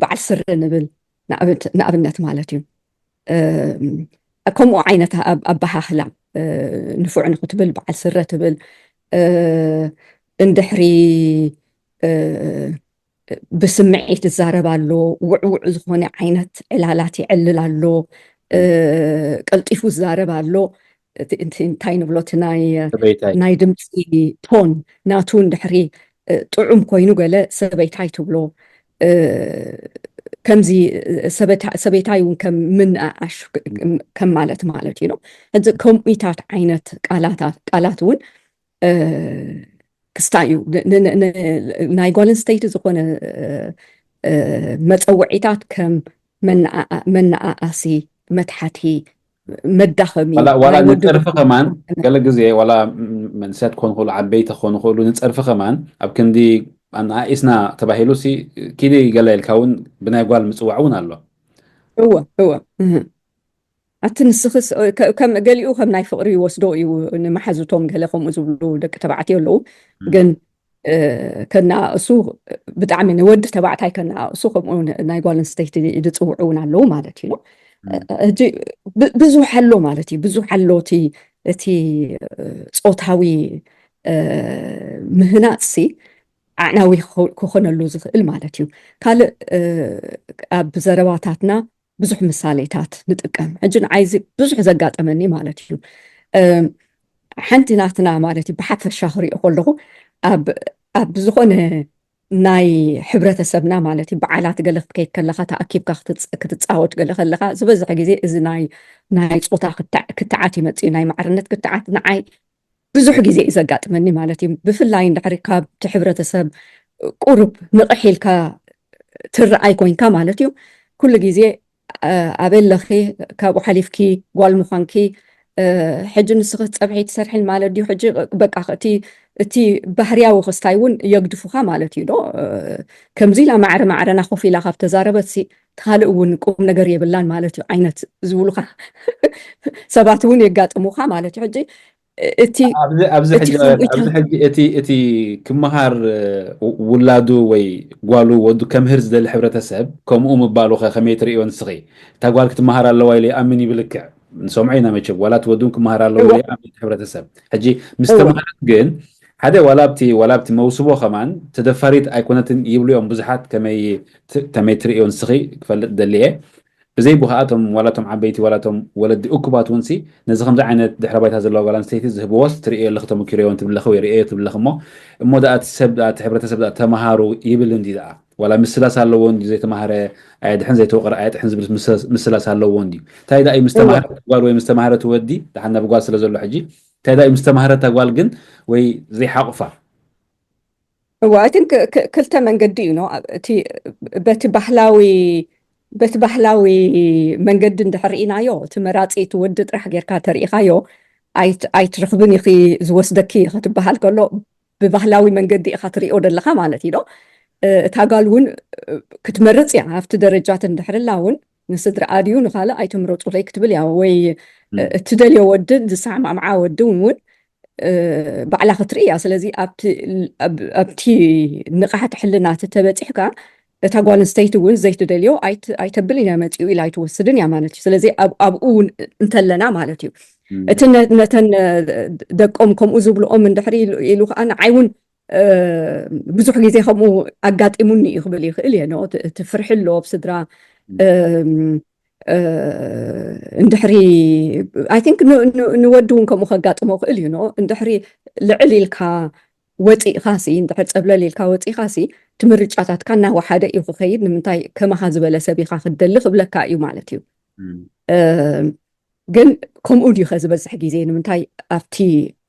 በዓል ስረ ንብል፣ ንኣብነት፣ ንኣብነት ማለት እዩ። እም፣ ከምኡ ዓይነት ኣብ-፣ ኣበሃህላ፣ እ፣ ንፉዕ ንክትብል በዓል ስረ ትብል፣ እ፣ እንድሕሪ፣ እ፣ ብስምዒት ይዛረብ ኣሎ፣ ውዕውዕ ዝኾነ ዓይነት ዕላላት የዕልል ኣሎ። እ፣ ቀልጢፉ ይዛረብ ኣሎ። እቲ፣ እቲ እንታይ ንብሎ፣ እቲ ናይ፣ ሰበይታይ። ናይ ድምፂ ቶን ናቱ እንድሕሪ፣ እ፣ ጥዑም ኮይኑ፣ ገለ ሰበይታይ ትብሎ፣ እ፣ ከምዚ፣ እ፣ ሰበታ-፣ ሰበይታይ እውን ከም ምንኣኣሽ፣ ከም ማለት ማለት እዩ ነው። እዚ ከምኡታት ዓይነት ቃላታት፣ ቃላት እውን፣ እ፣ ክስታይ እዩ። ን-፣ ን-፣ ን-፣ ን-፣ ናይ ጓል ኣንስተይቲ ዝኾነ፣ እ፣ እ፣ መጸውዒታት ከም መነኣ-፣ መነኣኣሲ፣ መትሓቲ፣ መዳኸሚ፣ ዋላ፣ ዋላ ናይ ወዲ ንጸርፊ ጓል ከማን፣ ገለ ግዜ ዋላ፣ ም-፣ መንእሰያት ክኾኑ ይኽእሉ፣ ዓበይቲ ክኾኑ ይኽእሉ፣ ንጸርፊ ከማን ኣብ ክንዲ ኣነኣኢስና ተባሂሉ ሲ፣ ኪዲ ገለ ኢልካ እውን ብናይ ጓል ምጽዋዕ እውን ኣሎ። እወ፣ እወ። እህ። ኣቲ ንስኽስ፣ ከ-፣ ከም ገሊኡ ከም ናይ ፍቕሪ ይወስዶ እዩ፣ ንመሓዙቶም ገለ ከምኡ ዝብሉ ደቂ ተባዕትዮ ኣለዉ። ም። ግን፣ እ፣ ከነኣእሱ ብጣዕሚ ንወዲ ተባዕታይ ከነኣእሱ ከምኡ ን-፣ ናይ ጓል ኣንስተይቲ ዝጽውዑ እውን ኣለዉ ማለት እዩ። ም። እ፣ ሕጂ ብ-፣ ብዙሕ ኣሎ ማለት እዩ። ብዙሕ ኣሎ እቲ፣ እቲ፣ እ፣ ጾታዊ፣ እ፣ ምህናጽሲ ኣዕናዊ ክኸ-፣ ክኾነሉ ዝኽእል ማለት እዩ። ካልእ፣ እ፣ ኣብ ዘረባታትና ብዙሕ ምሳሌታት ንጥቀም። ሕጂ ንዓይ እዚ ብዙሕ ዘጋጠመኒ ማለት እዩ። እም፣ ሓንቲ ናትና ማለት እዩ፣ ብሓፈሻ ክሪኦ ከለኹ፣ ኣብ፣ ኣብ ዝኾነ ናይ ሕብረተሰብና ማለት እዩ፣ በዓላት ገለ ክትከይድ ከለኻ፣ ተኣኪብካ ክትጽ-፣ ክትጻወት ገለ ከለኻ፣ ዝበዝሕ ግዜ እዚ ናይ፣ ናይ ጾታ ክትዕ-፣ ክትዓት ይመጽእ እዩ፣ ናይ ማዕርነት ክትዓት ንዓይ ብዙሕ ግዜ እዩ ዘጋጥመኒ ማለት እዩ። ብፍላይ እንድሕሪ ካብቲ ሕብረተሰብ ቁሩብ ንቕሕ ኢልካ ትረኣይ ኮይንካ ማለት እዩ። ኩሉ ግዜ፣ እ፣ ኣበይ ኣለኺ፣ ካብኡ ሓሊፍኪ ጓል ምዃንኪ፣ እ፣ ሕጂ ንስኺ ጸብሒ ትሰርሕን ማለት ድዩ? ሕጂ በቃ እቲ፣ እቲ ባህርያዊ ክስታይ እውን የግድፉኻ ማለት እዩ ዶ? እ፣ ከምዚ ኢላ ማዕረ ማዕረና ኮፍ ኢላ ካብ ተዛረበትሲ፣ እቲ ካልእ እውን ቁም ነገር የብላን ማለት እዩ ዓይነት ዝብሉኻ ሰባት እውን የጋጥሙኻ ማለት እዩ። ሕጂ እቲ፣ ኣብዚ፣ ኣብዚ እቲ ሕጂ፣ ከምኡ ኣብዚ ኢታ-፣ ሕጂ እቲ፣ እቲ ክመሃር፣ እ፣ ው-፣ ውላዱ ወይ ጓሉ ወዱ ከምህር ዝደሊ ሕብረተሰብ ከምኡ ምባሉ ኸ ከመይ ትርእዮ ንስኺ? እታ ጓል ክትመሃር ኣለዋ ኢለ ይኣምን እዩ ብልክዕ። ንሰምዖ ኢና መቸም፣ ዋላ እቲ ወዱ እውን ክመሃር ኣለዎ እወ። ኢለ ይኣምን እቲ ሕብረተሰብ። ሕጂ ምስ እወ። ተመሃረት ግን ሓደ ዋላ ኣብቲ፣ ዋላ ኣብቲ መውስቦ ከማን ተደፋሪት ኣይኮነትን ይብሉ እዮም ብዙሓት። ከመይ ት-፣ ከመይ ትርእዮ ንስኺ ክፈልጥ ደሊ እየ። ብዘይ ብኡ ኸኣ እቶም ዋላ እቶም ዓበይቲ ዋላ እቶም ወለዲ እኩባት እውን ሲ ነዚ ከምዚ ዓይነት ድሕረ ባይታ ዘለዋ ጓል ኣንስተይቲ ዝህብዎስ ትርእዮ ኣለኺ ተመኪሮዮ እውን ትብለኺ ወይ ርእዮ ትብለኺ እሞ፣ እሞ ደኣ እቲ ሰብ ደኣ እቲ ሕብረተሰብ ደኣ ተመሃሩ ይብል እንዲ ደኣ ዋላ ምስላስ ኣለዎ እንዲ ዘይተማህረ ኣየድሕን ዘይተወቕረ ኣየጥሕን ዝብል ምስላስ፣ ምስላስ ኣለዎ እንዲ። እንታይ ደኣ እዩ ምስ እወ። ተማህረት ጓል ወይ ምስ ተማህረት ወዲ ደሓን ናብ ጓል ስለ ዘሎ ሕጂ እንታይ ደኣ እዩ ምስ ተማህረት ጓል ግን ወይ ዘይሓቑፋ? እወ፣ I think ክ-፣ ክ-፣ ክልተ መንገዲ እዩ፣ ኖ? እቲ በቲ ባህላዊ፣ በቲ ባህላዊ መንገዲ እንድሕር ርኢናዮ፣ እቲ መራፂ እቲ ወዲ ጥራሕ ጌርካ ተሪኢኻዮ ኣይት- ኣይትረኽብን ኢኺ፣ ዝወስደኪ ክትበሃል ከሎ፣ ብባህላዊ መንገዲ ኢኻ ትሪኦ ዘለኻ ማለት እዩ ዶ? እ፣ እታ ጓል እውን እ፣ ክትመርፅ እያ። ኣብቲ ደረጃት እንድሕር ላ እውን ንስድራኣ ድዩ ንኻልእ ኣይትምረፁለይ ክትብል እያ። ወይ እ፣ እትደልዮ ወድን ዝሰማምዓ ወድን እውን እ፣ ባዕላ ክትርኢ እያ። ስለዚ ኣብቲ ኣብ- ኣብቲ ንቕሓት ሕልና ተተበፂሕካ፣ እታ ጓል ኣንስተይቲ እውን ዘይትደልዮ ኣይት- ኣይተብልን እያ፣ መፂኡ ኢላ ኣይትወስድን እያ ማለት እዩ። ስለዚ ኣብ- ኣብኡ እውን እንተለና ማለት እዩ። እቲ ነ- ነተን እ፣ ደቆም ከምኡ ዝብልኦም እንድሕሪ ኢሉ ኢሉ ከዓ ንዓይ እውን እ፣ ብዙሕ ግዜ ከምኡ ኣጋጢሙኒ እዩ ክብል ይኽእል እየ። ኖ እቲ እቲ ፍርሒ ኣሎ ኣብ ስድራ እም፣ እ፣ እንድሕሪ I think ን- ን- ንወዲ እውን ከምኡ ከጋጥሞ ክእል እዩ። ኖ እንድሕሪ ልዕል ኢልካ ወፂእኻሲ፣ እንድሕር ፀብለል ኢልካ ወፂእኻሲ፣ እቲ ምርጫታትካ እናወሓደ እዩ ክኸይድ። ንምንታይ? ከማኻ ዝበለ ሰብ ኢኻ ክትደሊ ክብለካ እዩ ማለት እዩ። እም፣ ግን ከምኡ ድዩ ከ ዝበዝሕ ግዜ? ንምንታይ ኣብቲ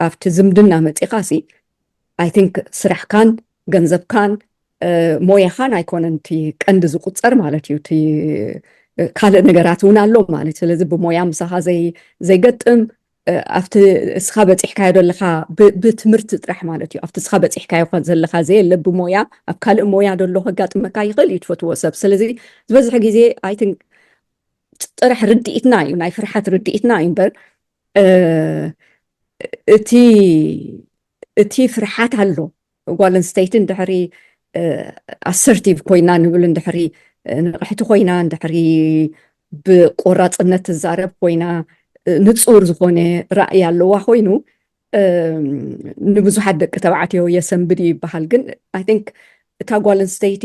ኣብቲ ዝምድና መፂኻሲ I think ስራሕካን ገንዘብካን እ፣ ሞያኻን ኣይኮነን እቲ ቀንዲ ዝቁፀር ማለት እዩ። እቲ እ፣ ካልእ ነገራት እውን ኣሎ ማለት እዩ። ስለዚ ብሞያ ምሳኻ ዘይ ዘይገጥም እ፣ ኣብቲ እስኻ በፂሕካዮ ዘለኻ ብ- ብትምህርቲ ጥራሕ ማለት እዩ። ኣብቲ እስኻ በፂሕካዮ ዘለኻ ዘየለ ብሞያ ኣብ ካልእ ሞያ ደሎ ከጋጥመካ ይኽእል እዩ ትፈትዎ ሰብ። ስለዚ ዝበዝሕ ግዜ I think ጥራሕ ርድኢትና እዩ፣ ናይ ፍርሓት ርድኢትና እዩ እምበር እ፣ እቲ እቲ ፍርሓት ኣሎ። ጓል ኣንስተይቲ እንድሕሪ ኣሰርቲቭ ኮይና ንብል፣ እንድሕሪ እ፣ ንቕሕቲ ኮይና፣ እንድሕሪ ብቆራፅነት ትዛረብ ኮይና፣ እ፣ ንፁር ዝኾነ ራእይ ኣለዋ ኮይኑ እ፣ ንብዙሓት ደቂ ተባዕትዮ የሰንብድ እዩ ይበሃል። ግን I think እታ ጓል ኣንስተይቲ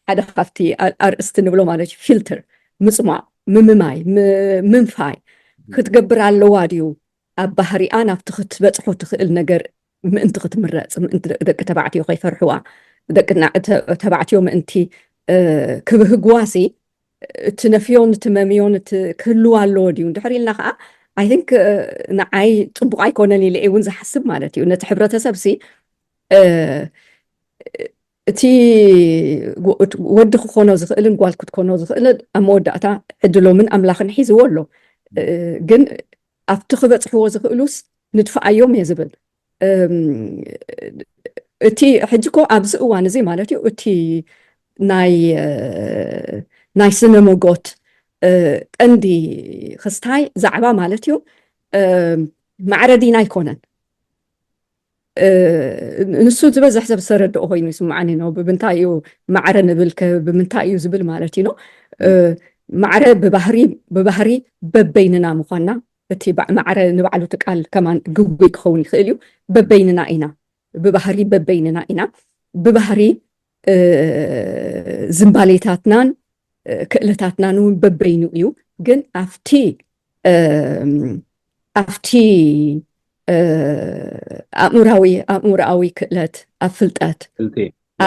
ሓደ ካብቲ ኣ- ኣርእስቲ ንብሎ ማለት እዩ ፊልተር፣ ምፅሟቕ፣ ምምማይ፣ ም- ምንፋይ ክትገብር ኣለዋ ድዩ? ኣብ ባህሪኣ ናብቲ ክትበፅሖ ትኽእል ነገር ምእንቲ ክትምረፅ፣ ምእንቲ ደቂ ተባዕትዮ ከይፈርሕዋ፣ ደቂ ተባዕትዮ ምእንቲ ክብህግዋሲ፣ እቲ ነፍዮን እቲ መምዮን እቲ ክህልዋ ኣለዎ ድዩ እንድሕር ኢልና ከዓ፣ I think ንዓይ ፅቡቕ ኣይኮነን ኢለ እውን ዝሓስብ ማለት እዩ። ነቲ ሕብረተሰብ ሲ እቲ ወዲ ክኾኖ ዝኽእልን ጓል ክትኮኖ ዝኽእልን ኣብ መወዳእታ ዕድሎምን ኣምላኽን ሒዝዎ ኣሎ። ግን ኣብቲ ክበፅሕዎ ዝኽእሉስ ንድፍኣዮም እየ ዝብል። እቲ ሕጂ እኮ ኣብዚ እዋን እዚ ማለት እዩ፣ እቲ ናይ ናይ ስነ መጎት ቀንዲ ክስታይ ዛዕባ ማለት እዩ፣ ማዕረ ዲና ኣይኮነን። ንሱ ዝበዝሕ ሰብ ዝተረድኦ ኮይኑ ይስምዓኒ ነው። ብምንታይ እዩ ማዕረ ንብል ከ ብምንታይ እዩ ዝብል ማለት እዩ ነው። ማዕረ ብባህሪ ብባህሪ በበይንና ምዃንና፣ እቲ ማዕረ ንባዕሉ እቲ ቃል ከማን ግጉይ ክኸውን ይኽእል እዩ። በበይንና ኢና፣ ብባህሪ በበይንና ኢና። ብባህሪ ዝንባሌታትናን ክእለታትናን እውን በበይኑ እዩ። ግን ኣብቲ ኣብቲ ኣእምራዊ ኣእምሮኣዊ ክእለት፣ ኣብ ፍልጠት፣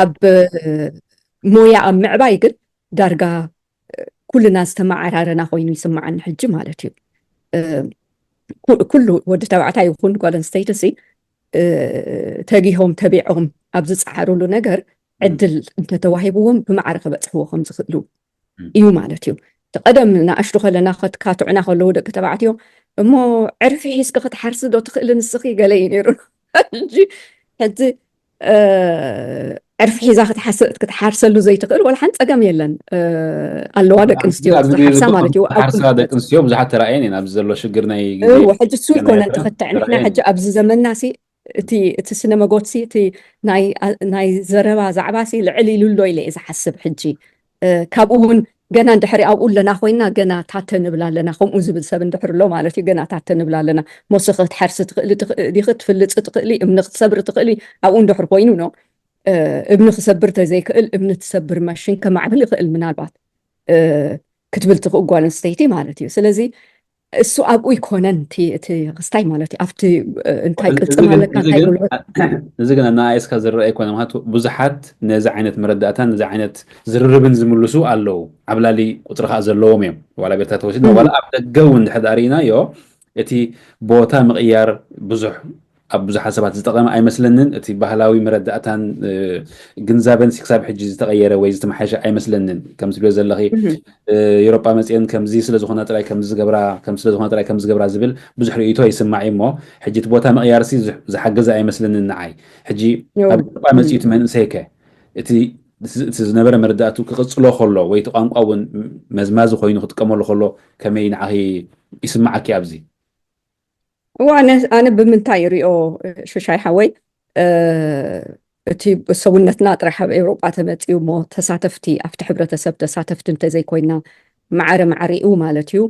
ኣብ ሞያ፣ ኣብ ምዕባይ ግን ዳርጋ ኩልና ዝተመዓራረና ኮይኑ ይስምዓኒ ሕጂ ማለት እዩ። ኩሉ ወዲ ተባዕታይ ይኹን ጓል ኣንስተይቲ ሲ ተጊሆም ተቢዖም ኣብ ዝፀዓሩሉ ነገር ዕድል እንተተዋሂብዎም ብማዕረ ክበፅሕዎ ከም ዝኽእሉ እዩ ማለት እዩ። እቲ ቀደም ንኣሽቱ ከለና ከትካትዑና ከለዉ ደቂ ተባዕትዮ፣ እሞ ዕርፊ ሒዝኪ ክትሓርሲ ዶ ትኽእሊ ንስኺ? ገለ እዩ ነይሩ። ሕጂ ሕጂ ዕርፊ ሒዛ ክትሓርሰሉ ዘይትኽእል ወላ ሓንቲ ፀገም የለን። ኣለዋ ደቂ ኣንስትዮ ዝሓርሳ ማለት እዩ። ሓርሳ ደቂ ኣንስትዮ ብዙሓት ተራእየን እየን። ኣብዚ ዘሎ ሽግር ናይ ሕጂ እሱ ይኮነን ተኽትዕ። ንሕና ሕጂ ኣብዚ ዘመንና ሲ እቲ እቲ ስነ መጎትሲ እቲ ናይ ዘረባ ዛዕባሲ ልዕል ኢሉ ኣሎ ኢለ እየ ዝሓስብ። ሕጂ ካብኡ እውን ገና እንድሕሪ ኣብኡ ኣለና ኮይና ገና ታተ ንብል ኣለና። ከምኡ ዝብል ሰብ እንድሕር ኣሎ ማለት እዩ፣ ገና ታተ ንብል ኣለና። ሞሶ ክትሓርሲ ትኽእሊ ዲኺ? ትፍልፂ ትኽእሊ? እምኒ ክትሰብሪ ትኽእሊ? ኣብኡ እንድሕር ኮይኑ ነው። እምኒ ክሰብር ተዘይክእል እምኒ ትሰብር ማሽን ከማዕብል ይኽእል ምናልባት ክትብል ትኽእል ጓል ኣንስተይቲ ማለት እዩ። ስለዚ እሱ ኣብኡ ይኮነን እቲ ክስታይ ማለት እዩ። ኣብቲ እንታይ ቅልፅም ኣለካ እንታይ ጉልበት። እዚ ግን ኣናኣየስካ ዝረአ ኣይኮነ። ምክንያቱ ብዙሓት ነዚ ዓይነት መረዳእታን ነዚ ዓይነት ዝርርብን ዝምልሱ ኣለዉ። ዓብላሊ ቁፅሪ ከዓ ዘለዎም እዮም። ዋላ ቤርታ ተወሲድና ዋላ ኣብ ደገ እውን እንድሕር ርኢናዮ እቲ ቦታ ምቕያር ብዙሕ ኣብ ብዙሓት ሰባት ዝጠቐመ ኣይመስለንን። እቲ ባህላዊ መረዳእታን ግንዛበን ክሳብ ሕጂ ዝተቐየረ ወይ ዝተመሓየሸ ኣይመስለንን። ከም ትብልዮ ዘለኺ ኤውሮጳ መፅአን ከምዚ ስለዝኾና ጥራይ ከምዚ ዝገብራ ከም ስለዝኾና ጥራይ ከምዚ ዝገብራ ዝብል ብዙሕ ርእይቶ ይስማዕ እዩ። እሞ ሕጂ እቲ ቦታ ምቕያርሲ ዝሓገዘ ኣይመስለንን ንዓይ። ሕጂ ኣብ ኤውሮጳ መፅኡ እቲ መንእሰይከ እቲ እቲ ዝነበረ መረዳእቱ ክቕፅሎ ከሎ ወይ እቲ ቋንቋ እውን መዝማዚ ኮይኑ ክጥቀመሉ ከሎ ከመይ ንዓኺ ይስማዓኪ ኣብዚ? እዋ ኣነ ብምንታይ ይሪኦ ሽሻይ ሓወይ፣ እቲ ሰውነትና ጥራሕ ኣብ ኤውሮጳ ተመፅኡ እሞ ተሳተፍቲ ኣብቲ ሕብረተሰብ ተሳተፍቲ እንተዘይኮይና ማዕረ ማዕሪኡ ማለት እዩ።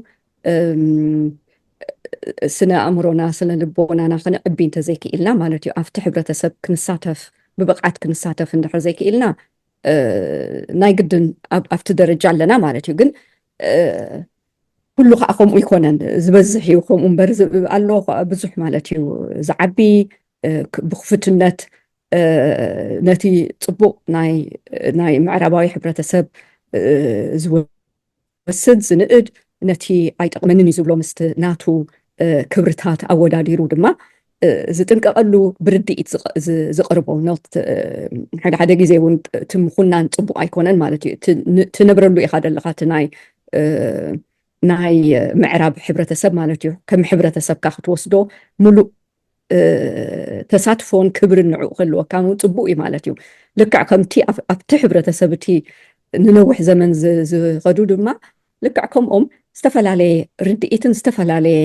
ስነ ኣእምሮና ስነ ልቦናና ክንዕቢ እንተዘይክኢልና ማለት እዩ። ኣብቲ ሕብረተሰብ ክንሳተፍ ብብቕዓት ክንሳተፍ እንድሕር ዘይክኢልና ናይ ግድን ኣብቲ ደረጃ ኣለና ማለት እዩ። ግን ኩሉ ከዓ ከምኡ ይኮነን፣ ዝበዝሕ እዩ ከምኡ እምበር ኣሎ ብዙሕ ማለት እዩ። ዝዓቢ ብክፉትነት ነቲ ፅቡቕ ናይ ምዕራባዊ ሕብረተሰብ ዝወስድ ዝንእድ ነቲ ኣይጠቕመንን እዩ ዝብሎ ምስቲ ናቱ ክብርታት ኣወዳዲሩ ድማ ዝጥንቀቐሉ ብርድኢት ዝቕርቦ ኖት። ሓደ ሓደ ግዜ እውን እቲ ምኹናን ፅቡቕ ኣይኮነን ማለት እዩ። ትነብረሉ ኢኻ ዘለኻ እቲ ናይ ናይ ምዕራብ ሕብረተሰብ ማለት እዩ። ከም ሕብረተሰብካ ክትወስዶ ሙሉእ ተሳትፎን ክብርን ንዕኡ ክህልወካ እውን ፅቡቕ እዩ ማለት እዩ። ልክዕ ከምቲ ኣብቲ ሕብረተሰብ እቲ ንነዊሕ ዘመን ዝኸዱ ድማ ልክዕ ከምኦም ዝተፈላለየ ርድኢትን ዝተፈላለየ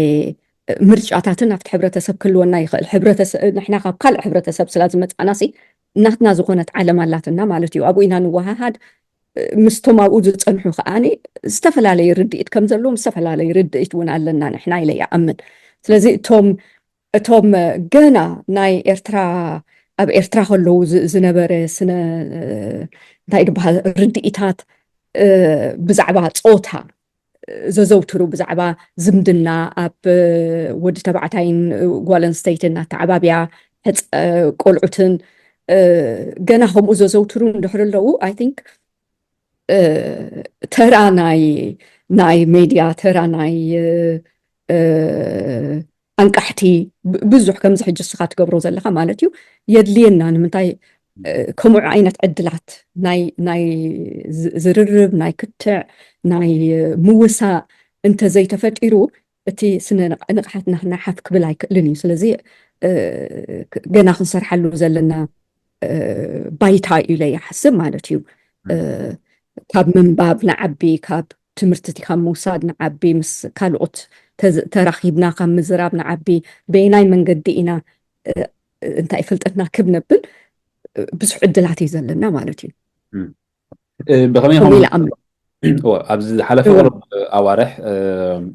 ምርጫታትን ኣብቲ ሕብረተሰብ ክህልወና ይኽእል። ንሕና ካብ ካልእ ሕብረተሰብ ስላ ዝመፃና ሲ ናትና ዝኾነት ዓለም ኣላትና ማለት እዩ። ኣብኡ ኢና ንወሃሃድ። ምስቶም ኣብኡ ዝፀንሑ ከዓኒ ዝተፈላለየ ርድኢት ከም ዘለዎም ዝተፈላለየ ርድኢት እውን ኣለና ንሕና ኢለ ይኣምን። ስለዚ እቶም እቶም ገና ናይ ኤርትራ ኣብ ኤርትራ ከለዉ ዝነበረ ስነ እንታይ ዝበሃል ርድኢታት ብዛዕባ ፆታ ዘዘውትሩ ብዛዕባ ዝምድና ኣብ ወዲ ተባዕታይን ጓል ኣንስተይትን ኣተዓባብያ ቆልዑትን ገና ከምኡ ዘዘውትሩ እንድሕር ኣለዉ I think ተራ ናይ ናይ ሜድያ ተራ ናይ ኣንቃሕቲ ብዙሕ ከምዚ ሕጂ እስኻ ትገብሮ ዘለኻ ማለት እዩ የድልየና። ንምንታይ ከምኡ ዓይነት ዕድላት ናይ ናይ ዝርርብ ናይ ክትዕ ናይ ምውሳእ እንተዘይተፈጢሩ እቲ ስነ ንቕሓትና ክነሓፍ ክብል ኣይክእልን እዩ። ስለዚ ገና ክንሰርሓሉ ዘለና ባይታ እዩ ኢለ ይሓስብ ማለት እዩ። ካብ ምንባብ ንዓቢ፣ ካብ ትምህርቲ ካብ ምውሳድ ንዓቢ፣ ምስ ካልኦት ተራኺብና ካብ ምዝራብ ንዓቢ፣ በየናይ መንገዲ ኢና እንታይ ፍልጠትና ክብ ነብል ብዙሕ ዕድላት እዩ ዘለና ማለት እዩ። ብኸመይ ኣብዚ ዝሓለፈ ቁሩብ ኣዋርሕ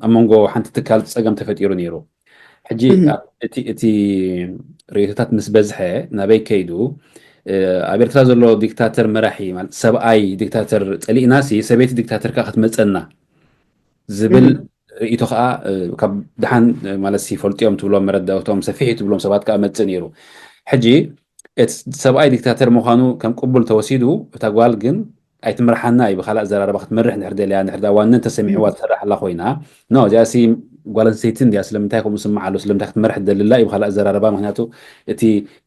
ኣብ መንጎ ሓንቲ ትካል ፀገም ተፈጢሩ ነይሩ። ሕጂ እቲ ርእይቶታት ምስ በዝሐ ናበይ ከይዱ ኣብ ኤርትራ ዘሎ ዲክታተር መራሒ ሰብኣይ ዲክታተር ፀሊእና ሲ ሰበይቲ ዲክታተር ከዓ ክትመፀና ዝብል ርእይቶ ከዓ ካብ ድሓን ማለት ይፈልጥዮም ትብሎም መረዳእቶም ሰፊሕ ትብሎም ሰባት ከዓ መፅእ ነይሩ። ሕጂ እቲ ሰብኣይ ዲክታተር ምዃኑ ከም ቅቡል ተወሲዱ እታ ጓል ግን ኣይትምርሓና እዩ ብካልእ ኣዘራርባ ክትመርሕ እንድሕር ደልያ እንድሕር ዋነን ተሰሚዕዋ ትሰርሕ ኣላ ኮይና ኖ እዚኣ ሲ ጓል ኣንስተይቲ እንድያ ስለምንታይ ከምኡ ስማዕ ኣሎ ስለምንታይ ክትመርሕ ትደሊ ኣላ እዩ ብካልእ ኣዘራርባ ምክንያቱ እቲ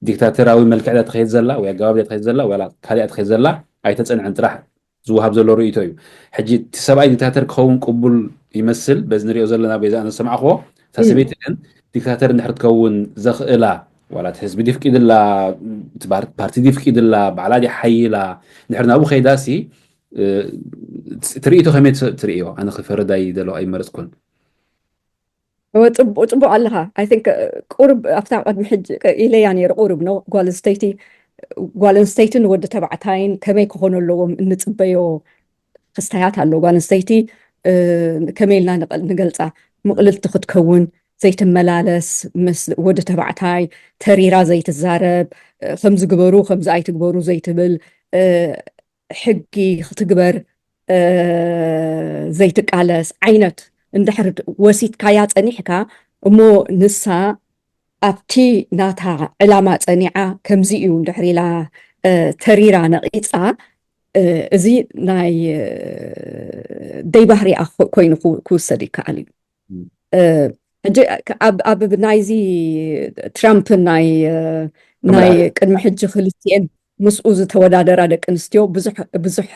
ዲክታተራዊ መልክዕ እያ ትኸይድ ዘላ ወይ ኣገባብ እያ ትኸይድ ዘላ ዋላ ካሊኣ ትኸይድ ዘላ ኣይተፀንዐን ጥራሕ ዝወሃብ ዘሎ ርእይቶ እዩ። ሕጂ እቲ ሰብኣይ ዲክታተር ክኸውን ቅቡል ይመስል በዚ ንሪኦ ዘለና ወይ ዝኣ ዝሰማዕክዎ እታ ሰበይቲ ግን ዲክታተር እንድሕር ትከውን ዘኽእላ ዋላ እቲ ህዝቢ ድፍቂድላ ፓርቲ ድፍቂድላ ባዕላ ዲ ሓይላ እንድሕር ናብኡ ከይዳ ሲ ትርኢቶ ከመይ ትርእዮ? ኣነ ክፈርድ ኣይደለኹ ኣይመረፅኩን። እወ ጽቡቅ ጽቡቅ ኣለኻ። I think ቁሩብ ኣብታ ቅድሚ ሕጂ ኢለያ ነይረ ቁሩብ ነው ጓል ኣንስተይቲ ጓል ኣንስተይትን ወዲ ተባዕታይን ከመይ ክኾኑ ኣለዎም እንጽበዮ ክስታያት ኣሎ። ጓል ኣንስተይቲ ከመይ ኢልና ንገልጻ ምቕልልቲ ክትከውን ዘይትመላለስ ምስ ወዲ ተባዕታይ ተሪራ ዘይትዛረብ ከምዚ ግበሩ ከምዚ ኣይትግበሩ ዘይትብል ሕጊ ክትግበር ዘይትቃለስ ዓይነት እንድሕር ወሲድካያ ጸኒሕካ እሞ ንሳ ኣብቲ ናታ ዕላማ ጸኒዓ ከምዚ እዩ እንድሕር ኢላ ተሪራ ነቒጻ እዚ ናይ ደይ ባህሪኣ ኮይኑ ክውሰድ ይከኣል እዩ። ሕጂ ኣብ ኣብ ናይዚ ትራምፕ ናይ ናይ ቅድሚ ሕጂ ክልቲኤን ምስኡ ዝተወዳደራ ደቂ ኣንስትዮ ብዙሕ ብዙሕ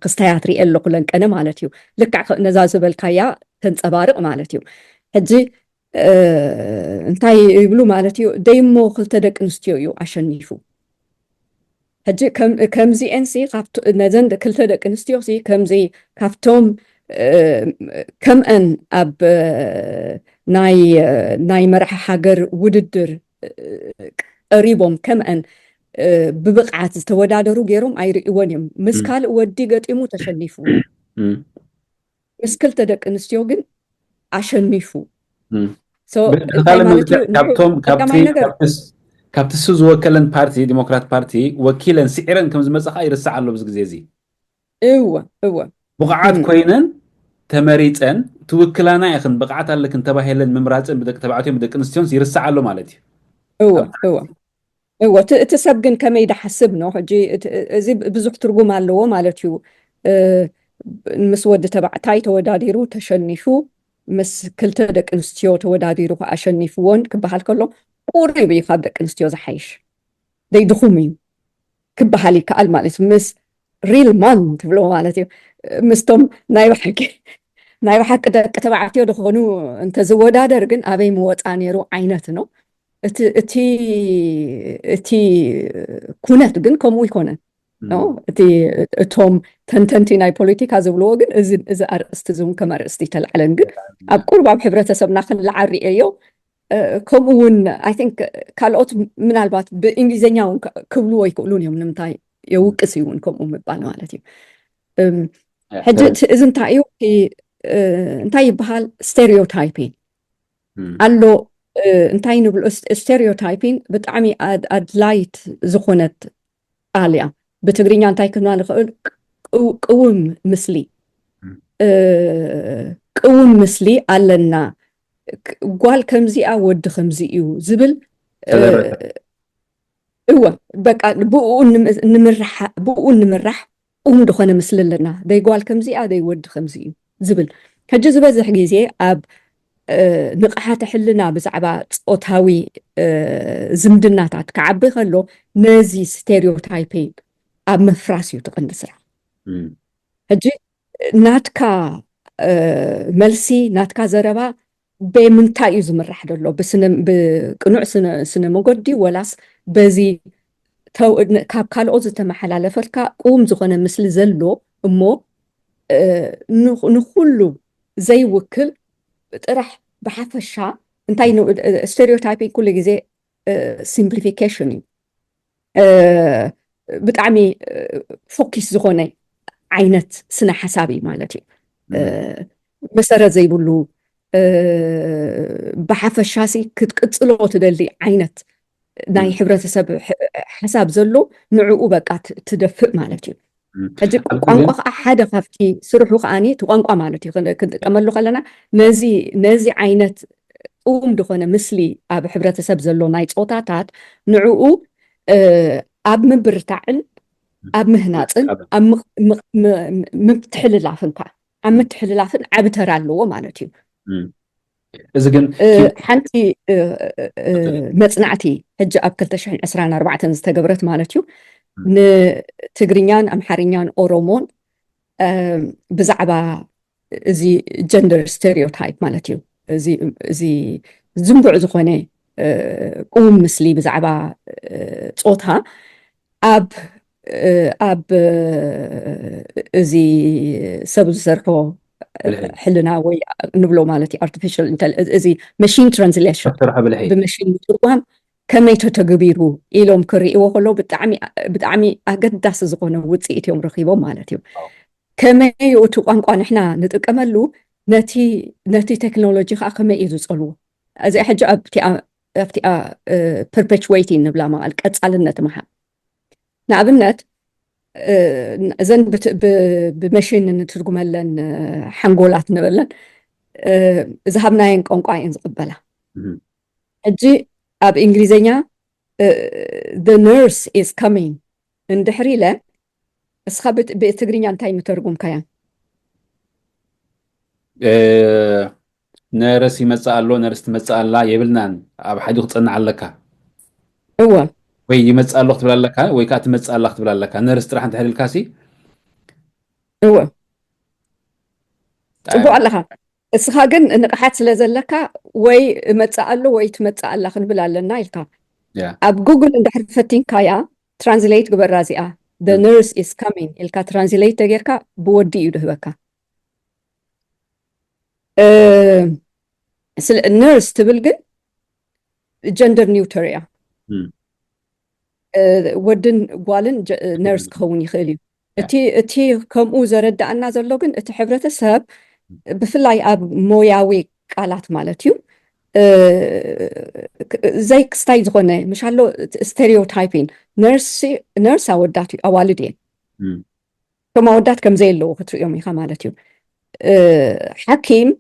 ክስታያት ሪኤ ኣለኹ ለንቀነ ማለት እዩ። ልክዕ ነዛ ዝበልካያ ተንጸባርቕ ማለት እዩ። ሕጂ እንታይ ይብሉ ማለት እዩ? ደይሞ ክልተ ደቂ ኣንስትዮ እዩ ኣሸኒፉ። ሕጂ ከምዚኤን ሲ ነዘን ክልተ ደቂ ኣንስትዮ ሲ ከምዚ ካብቶም ከምአን ኣብ ናይ ናይ መራሒ ሃገር ውድድር ቀሪቦም ከምአን ብብቕዓት ዝተወዳደሩ ገይሮም ኣይርእይዎን እዮም። ምስ ካልእ ወዲ ገጢሙ ተሸኒፉ፣ ምስ ክልተ ደቂ ኣንስትዮ ግን ኣሸኒፉ። ካብቶም ካብቲ እሱ ዝወከለን ፓርቲ ዲሞክራት ፓርቲ ወኪለን ስዒረን ከም ዝመፃ ከዓ ይርሳዕ ኣሎ። ኣብዚ ግዜ እዚ እወ እወ ብቑዓት ኮይነን ተመሪፀን ትውክላና ኢኽን ብቕዓት ኣለክን ተባሂለን ምምራፅን ብደቂ ተባዕትዮን ብደቂ ኣንስትዮን ይርሳዕ ኣሎ ማለት እዩ። እወ እወ እወ እቲ ሰብ ግን ከመይ ድሓስብ ነው? ሕጂ እዚ ብዙሕ ትርጉም ኣለዎ ማለት እዩ። ምስ ወዲ ተባዕታይ ተወዳዲሩ ተሸኒፉ ምስ ክልተ ደቂ ኣንስትዮ ተወዳዲሩ ኣሸኒፍዎን ክበሃል ከሎ ቁሩብ እዩ ካብ ደቂ ኣንስትዮ ዝሓይሽ። ደይ ድኹም እዩ ክበሃል ይከኣል ማለት እዩ። ምስ ሪል ማን ትብሎ ማለት እዩ። ምስቶም ናይ ብሓቂ ናይ ብሓቂ ደቂ ተባዕትዮ ዝኾኑ እንተዝወዳደር ግን ኣበይ ምወፃ ነይሩ ዓይነት ነው። እቲ እቲ እቲ ኩነት ግን ከምኡ ይኮነን። እቲ እቶም ተንተንቲ ናይ ፖለቲካ ዝብልዎ ግን እዚ ኣርእስቲ እዚ እውን ከም ኣርእስቲ ተላዕለን ግን ኣብ ቁርብ ኣብ ሕብረተሰብና ክለዓል ርእየዮ። ከምኡ እውን ኣይ ቲንክ ካልኦት ምናልባት ብእንግሊዝኛ እውን ክብልዎ ይክእሉን እዮም። ንምንታይ የውቅስ እዩ እውን ከምኡ ምባል ማለት እዩ። ሕጂ እዚ እንታይ እዩ? እንታይ ይበሃል? ስቴሪዮታይፒንግ ኣሎ። እንታይ ንብሎ? ስቴሪዮታይፒንግ ብጣዕሚ ኣድላይት ዝኾነት ቃል እያ። ብትግርኛ እንታይ ክብላ ንኽእል? ቅውም ምስሊ፣ ቅውም ምስሊ ኣለና። ጓል ከምዚኣ ወዲ ከምዚ እዩ ዝብል እወ በቃ ብኡ ንምራሕ ብኡ ንምራሕ ኡም ዝኾነ ምስሊ ኣለና። ደይ ጓል ከምዚኣ ደይ ወዲ ከምዚ እዩ ዝብል ሕጂ ዝበዝሕ ግዜ ኣብ ንቕሓተ ሕልና ብዛዕባ ፆታዊ ዝምድናታት ክዓቢ ከሎ ነዚ ስቴሪዮታይፒንግ ኣብ ምፍራስ እዩ ትቐንዲ ስራሕ። ሕጂ ናትካ መልሲ ናትካ ዘረባ ብምንታይ እዩ ዝምራሕ ዘሎ? ብቅኑዕ ስነ መጎዲ ወላስ በዚ ካብ ካልኦት ዝተመሓላለፈልካ ቅውም ዝኾነ ምስሊ ዘሎ እሞ ንኩሉ ዘይውክል ጥራሕ ብሓፈሻ እንታይ ስቴሪዮታይፒንግ ኩሉ ግዜ ሲምፕሊፊኬሽን እዩ። ብጣዕሚ ፎኪስ ዝኾነ ዓይነት ስነ ሓሳብ እዩ ማለት እዩ። መሰረት ዘይብሉ ብሓፈሻሲ ክትቅፅሎ ትደሊ ዓይነት ናይ ሕብረተሰብ ሓሳብ ዘሎ ንዕኡ በቃ ትደፍእ ማለት እዩ። ሕጂ ቋንቋ ከዓ ሓደ ካብቲ ስርሑ ከዓኒ እቲ ቋንቋ ማለት እዩ ክንጥቀመሉ ከለና ነዚ ዓይነት ቅውም ዝኾነ ምስሊ ኣብ ሕብረተሰብ ዘሎ ናይ ፆታታት ንዕኡ ኣብ ምብርታዕን ኣብ ምህናፅን ኣብ ምትሕልላፍን ከዓ ኣብ ምትሕልላፍን ዓቢ ተራ ኣለዎ ማለት እዩ። እዚ ግን ሓንቲ መፅናዕቲ ሕጂ ኣብ ክልተ ሽሕን ዕስራን ኣርባዕተን ዝተገብረት ማለት እዩ ንትግርኛን ኣምሓርኛን ኦሮሞን ብዛዕባ እዚ ጀንደር ስቴሪዮታይፕ ማለት እዩ። እዚ ዝንቡዕ ዝኾነ ቅውም ምስሊ ብዛዕባ ፆታ ኣብ ኣብ እዚ ሰብ ዝሰርሖ ሕልና ወይ ንብሎ ማለት እዩ ኣርቲፊሻል እዚ መሽን ትራንስሌሽን ብመሽን ምትርጓም ከመይ ተተግቢሩ ኢሎም ክርእይዎ ከሎ ብጣዕሚ ኣገዳሲ ዝኾነ ውፅኢት እዮም ረኪቦም ማለት እዩ። ከመይ እቲ ቋንቋ ንሕና ንጥቀመሉ ነቲ ቴክኖሎጂ ከዓ ከመይ እዩ ዝፀልዎ? እዚኣ ሕጂ ኣብቲኣ ፐርፔቹዌቲንግ ንብላ መቃል ቀፃልነት ምሃብ ንኣብነት እዘን ብመሽን ንትርጉመለን ሓንጎላት ንበለን ዝሃብናየን ቋንቋ እየን ዝቕበላ። ሕጂ ኣብ እንግሊዝኛ ነርስ ኢዝ ካሚንግ እንድሕር ኢለ እስኻ ብትግርኛ እንታይ ምተርጉምካያ? ነርስ ይመጽእ ኣሎ፣ ነርስ ትመጽእ ኣላ የብልናን። ኣብ ሓዲኡ ክትጸንዕ ኣለካ። እወ ወይ ይመጽእ ኣሎ ክትብል ኣለካ፣ ወይ ከዓ ትመጽእ ኣላ ክትብል ኣለካ። ነርስ ጥራሕ እንድሕር ኢልካ ሲ እወ ጽቡቅ ኣለኻ። እስኻ ግን ንቕሓት ስለ ዘለካ ወይ እመጽእ ኣሎ ወይ ትመጽእ ኣላ ክንብል ኣለና ኢልካ። ያ ኣብ ጉግል እንድሕር ፈቲንካያ ትራንስሌት ግበራ እዚኣ፣ the nurse is coming ኢልካ ትራንስሌት ተጌርካ ብወዲ እዩ ድህበካ። እ፣ ስለ ነርስ ትብል ግን ጀንደር ኒውተር እያ። እም። እ፣ ወድን ጓልን ጀ- ነርስ ክኸውን ይኽእል እዩ። እቲ እቲ ከምኡ ዘረዳእና ዘሎ ግን እቲ ሕብረተሰብ ብፍላይ ኣብ ሞያዊ ቃላት ማለት እዩ እ፣ ክ- ዘይክስታይ ዝኾነ ምሻሎ ስቴሪዮታይፒንግ ነርስ ነርስ ኣወዳት እዩ ኣዋልድ እየን እም። ከም ኣወዳት ከም ዘየለዎ ክትርእዮም ኢኻ ማለት እዩ እ፣ ሓኪም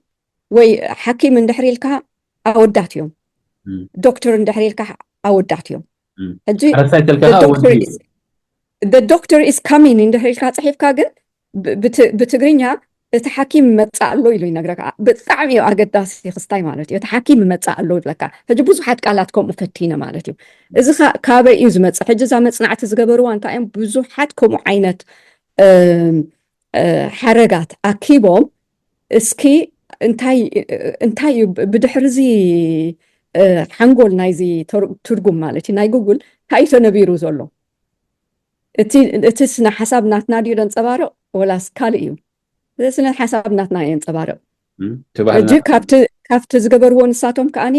ወይ ሓኪም እንድሕር ኢልካ ኣወዳት እዮም እም። ዶክተር እንድሕር ኢልካ ኣወዳት እዮም እም። ሕጂ ሓረስታይ ተልካ the ከዓ doctor ወዲ እዩ። is the doctor is coming እንድሕር ኢልካ ፅሒፍካ ግን ብ- ብት- ብትግርኛ እቲ ሓኪም ይመፅእ ኣሎ ኢሉ ይነግረካ ብጣዕሚ እዩ ኣገዳሲ ክስታይ ማለት እዩ እቲ ሓኪም ይመፅእ ኣሎ ይብለካ ሕጂ ብዙሓት ቃላት ከምኡ ፈቲነ ማለት እዩ እዚ ኸ- ካበይ እዩ ዝመፅእ ሕጂ እዛ መፅናዕቲ ዝገበርዋ እንታይ እዮም ብዙሓት ከምኡ ዓይነት እም፣ እ፣ ሓረጋት ኣኪቦም እስኪ እንታይ እንታይ እዩ ብ- ብድሕሪ እዚ እ፣ ሓንጎል ናይዚ ተር- ትርጉም ማለት እዩ ናይ ጉግል እንታይ እዩ ተነቢሩ ዘሎ እቲ እቲ ስነ ሓሳብ ናትና ድዩ ዘንፀባርቕ ወላስ ካልእ እዩ እዚ ስነ ሓሳብ ናትና የንፀባርቕ እም፣ እቲ ባህልና ሕጂ ካብቲ ካብቲ ዝገበርዎ ንሳቶም ከዓኒ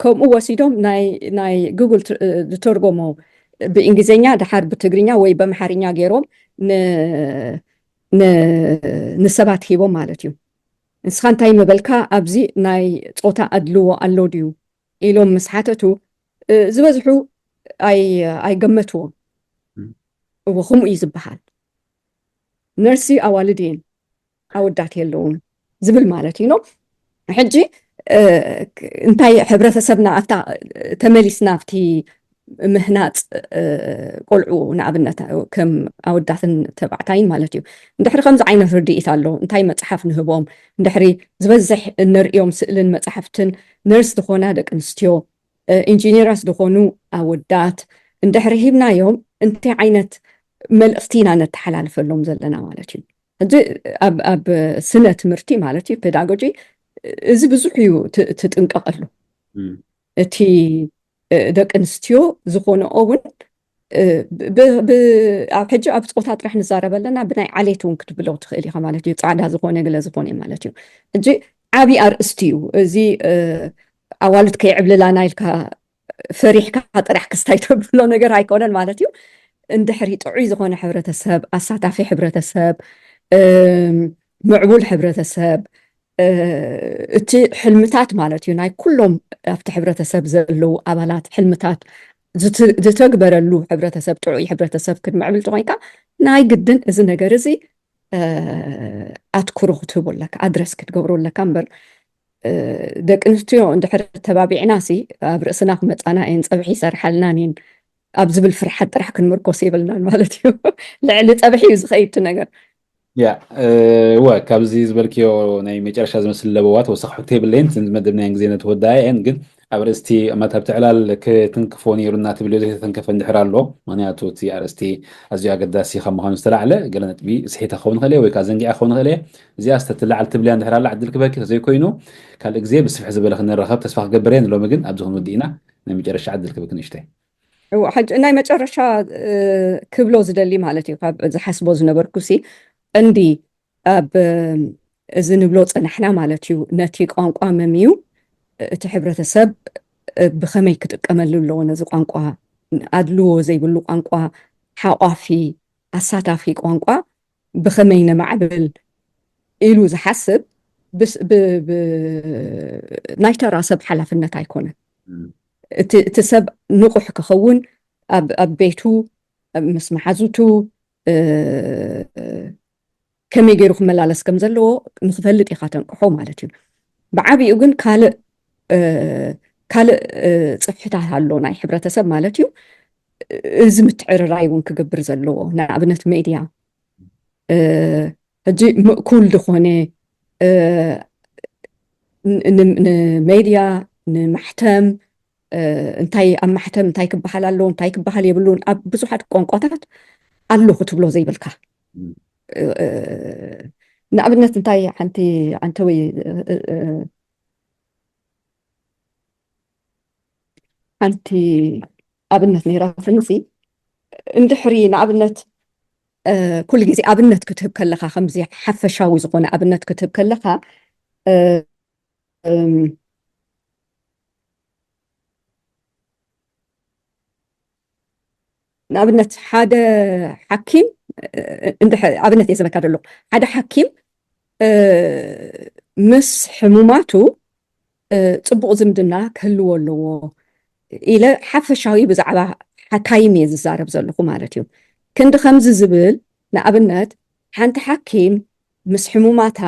ከምኡ ወሲዶም ናይ ናይ ጉግል ት- ዝተርጎሞ ብእንግሊዝኛ ድሓር ብትግርኛ ወይ በምሓርኛ ገይሮም ን- ን- ንሰባት ሂቦም ማለት እዩ ንስኻ እንታይ ምበልካ ኣብዚ ናይ ፆታ ኣድልዎ ኣሎ ድዩ ኢሎም ምስ ሓተቱ እ፣ ዝበዝሑ ኣይ ኣይገመትዎም እም። እዎ ከምኡ እዩ ዝበሃል ነርሲ ኣዋልድ እየን ኣወዳት የለውን ዝብል ማለት እዩ ኖ ሕጂ እ፣ ክ- እንታይ ሕብረተሰብና ኣብታ ተመሊስና ኣብቲ ምህናፅ እ፣ ቆልዑ ንኣብነት ከም ኣወዳትን ተባዕታይን ማለት እዩ እንድሕሪ ከምዚ ዓይነት ርድኢት ኣሎ እንታይ መፅሓፍ ንህቦም እንድሕሪ ዝበዝሕ እንርእዮም ስእልን መፅሓፍትን ነርስ ዝኾና ደቂ ኣንስትዮ እ፣ ኢንጂነራት ዝኾኑ ኣወዳት እንድሕሪ ሂብናዮም እንታይ ዓይነት መልእኽቲ ኢና ነተሓላልፈሎም ዘለና ማለት እዩ ሕጂ ኣብ ኣብ ስነ ትምህርቲ ማለት እዩ ፔዳጎጂ እዚ ብዙሕ እዩ ት- ትጥንቀቐሉ እም፣ እቲ እ፣ ደቂ ኣንስትዮ ዝኾነኦ እውን እ፣ ብ- ብ- ኣብ ሕጂ ኣብ ፆታ ጥራሕ ንዛረብ ኣለና ብናይ ዓሌት እውን ክትብሎ ትኽእል ኢኻ ማለት እዩ ፃዕዳ ዝኾነ ገለ ዝኾነ ማለት እዩ ሕጂ ዓብዪ ኣርእስቲ እዩ እዚ እ፣ ኣዋልድ ከይዕብልላና ኢልካ ፈሪሕካ ጥራሕ ክስታይ ተብሎ ነገር ኣይኮነን ማለት እዩ እንድሕሪ ጥዑይ ዝኾነ ሕብረተሰብ ኣሳታፊ ሕብረተሰብ እም፣ ምዕቡል ሕብረተሰብ እ፣ እቲ ሕልምታት ማለት እዩ ናይ ኩሎም ኣብቲ ሕብረተሰብ ዘለዉ ኣባላት ሕልምታት ዝት- ዝተግበረሉ ሕብረተሰብ ጥዑይ ሕብረተሰብ ክትምዕብል ተኮይንካ ናይ ግድን እዚ ነገር እዚ እ፣ ኣትኩሮ ክትህቦ ኣለካ ኣድረስ ክትገብሮ ኣለካ እምበር እ፣ ደቂ ኣንስትዮ እንድሕር ተባቢዕና ሲ ኣብ ርእስና ክመፃና እየን ፀብሒ ይሰርሓልናን እየን ኣብ ዝብል ፍርሓት ጥራሕ ክንምርኮስ የብልናን ማለት እዩ ልዕሊ ፀብሒ እዩ ዝኸይድ እቲ ነገር ያ እወ ካብዚ ዝበልክዮ ናይ መጨረሻ ዝመስል ለበዋ ተወሳኺ ሕቶ የብለይን እቲ መደብናየን ግዜ ነተወዳያ እየን ግን ኣብ ርእስቲ ማት ኣብቲ ዕላል ክትንክፎ ነይሩና ትብልዮ ዘይተተንከፈ እንድሕር ኣሎ ምክንያቱ እቲ ኣርእስቲ ኣዝዩ ኣገዳሲ ካብ ምዃኑ ዝተላዕለ ገለ ነጥቢ ስሒተ ክኸውን ይኽእል እየ ወይ ከዓ ዘንጊዐ ክኸውን ይኽእል እየ እዚኣ ዝተትላዓል ትብልያ እንድሕር ኣላ ዕድል ክበኪ ተዘይኮይኑ ካልእ ግዜ ብስፍሕ ዝበለ ክንራኸብ ተስፋ ክገብር እየ ንሎሚ ግን ኣብዚ ክንወዲ ኢና ናይ መጨረሻ ዕድል ክበኪ ንእሽተይ እዎ፣ ሕጂ ናይ መጨረሻ እ፣ ክብሎ ዝደሊ ማለት እዩ ካብ ዝሓስቦ ዝነበርኩ ሲ ቀንዲ ኣብ እ፣ እዚ ንብሎ ፀናሕና ማለት እዩ ነቲ ቋንቋ መምዩ እ፣ እቲ ሕብረተሰብ እ፣ ብኸመይ ክጥቀመሉ ኣለዎ ነዚ ቋንቋ ኣድልዎ ዘይብሉ ቋንቋ ሓቋፊ ኣሳታፊ ቋንቋ ብኸመይ ነማዕብል ኢሉ ዝሓስብ ብስ- ብ- ብ- ናይ ተራ ሰብ ሓላፍነት ኣይኮነን እቲ እቲ ሰብ ንቑሕ ክኸውን ኣብ ኣብ ቤቱ ኣብ ምስ መሓዙቱ እ፣ ከመይ ገይሩ ክመላለስ ከም ዘለዎ ንክፈልጥ ኢኻ ተንቅሖ ማለት እዩ ብዓብኡ ግን ካልእ እ፣ ካልእ እ፣ ፅፍሕታት ኣሎ ናይ ሕብረተሰብ ማለት እዩ እዚ ምትዕርራይ እውን ክገብር ዘለዎ ንኣብነት ሜድያ እ፣ ሕጂ ምእኩል ዝኾነ እ፣ ን- ን- ንሜድያ፣ ንማሕተም፣ እ፣ እንታይ ኣብ ማሕተም እንታይ ክበሃል ኣለዎ፣ እንታይ ክበሃል የብሉን፣ ኣብ ብዙሓት ቋንቋታት ኣሎ ክትብሎ ዘይብልካ። እ፣ እ፣ ንኣብነት እንታይ ሓንቲ ሓንቲ ወይ እ፣ እ፣ እ፣ ሓንቲ ኣብነት ነይራትንሲ፣ እንድሕሪ ንኣብነት እ፣ ኩሉ ግዜ ኣብነት ክትህብ ከለኻ፣ ከምዚ ሓፈሻዊ ዝኾነ ኣብነት ክትህብ ከለኻ እ፣ እም፣ ንኣብነት ሓደ ሓኪም እንድሕር ኣብነት እየ ዘበካ ዘለኹ። ሓደ ሓኪም ምስ ሕሙማቱ ጽቡቕ ዝምድና ክህልዎ ኣለዎ ኢለ ሓፈሻዊ ብዛዕባ ሓካይም እየ ዝዛረብ ዘለኹ ማለት እዩ። ክንዲ ከምዚ ዝብል ንኣብነት ሓንቲ ሓኪም ምስ ሕሙማታ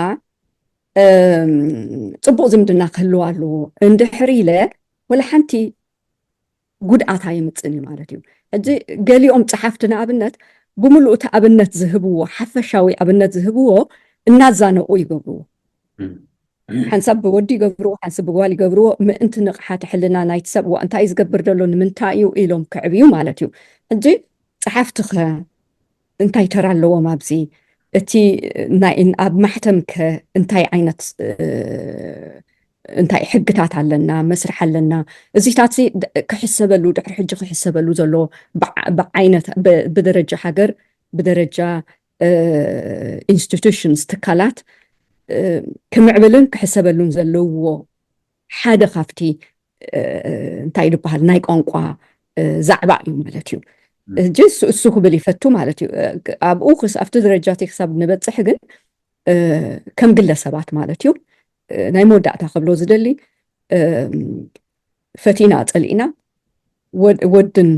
ጽቡቕ ዝምድና ክህልዋ ኣለዎ እንድሕር ኢለ ወላ ሓንቲ ጉድኣት ኣይምፅን እዩ ማለት እዩ። ሕጂ ገሊኦም ፀሓፍቲ ንኣብነት ብምሉእ እቲ ኣብነት ዝህብዎ ሓፈሻዊ ኣብነት ዝህብዎ እናዛነቑ ይገብርዎ። ሓንሳብ ብወዲ ይገብርዎ፣ ሓንሳብ ብጓል ይገብርዎ። ምእንቲ ንቕሓተ ሕልና ናይቲ ሰብ ዋ እንታይ እዩ ዝገብር ዘሎ ንምንታይ እዩ ኢሎም ክዕብዩ ማለት እዩ። ሕጂ ፀሓፍቲ ኸ እንታይ ተራ ኣለዎም ኣብዚ? እቲ ናይ ኣብ ማሕተም ከ እንታይ ዓይነት እንታይ ሕግታት ኣለና፣ መስርሕ ኣለና? እዚታት ክሕሰበሉ ድሕሪ ሕጂ ክሕሰበሉ ዘለዎ ብዓይነት ብደረጃ ሃገር ብደረጃ ኢንስቲቱሽንስ ትካላት ክምዕብልን ክሕሰበሉን ዘለዎ ሓደ ካብቲ እንታይ ዝበሃል ናይ ቋንቋ ዛዕባ እዩ ማለት እዩ። እጅ እሱ ክብል ይፈቱ ማለት እዩ። ኣብኡ ኣብቲ ደረጃ ክሳብ ንበፅሕ ግን ከም ግለሰባት ማለት እዩ ናይ መወዳእታ ክብሎ ዝደሊ ፈቲና ፀሊእና ወድን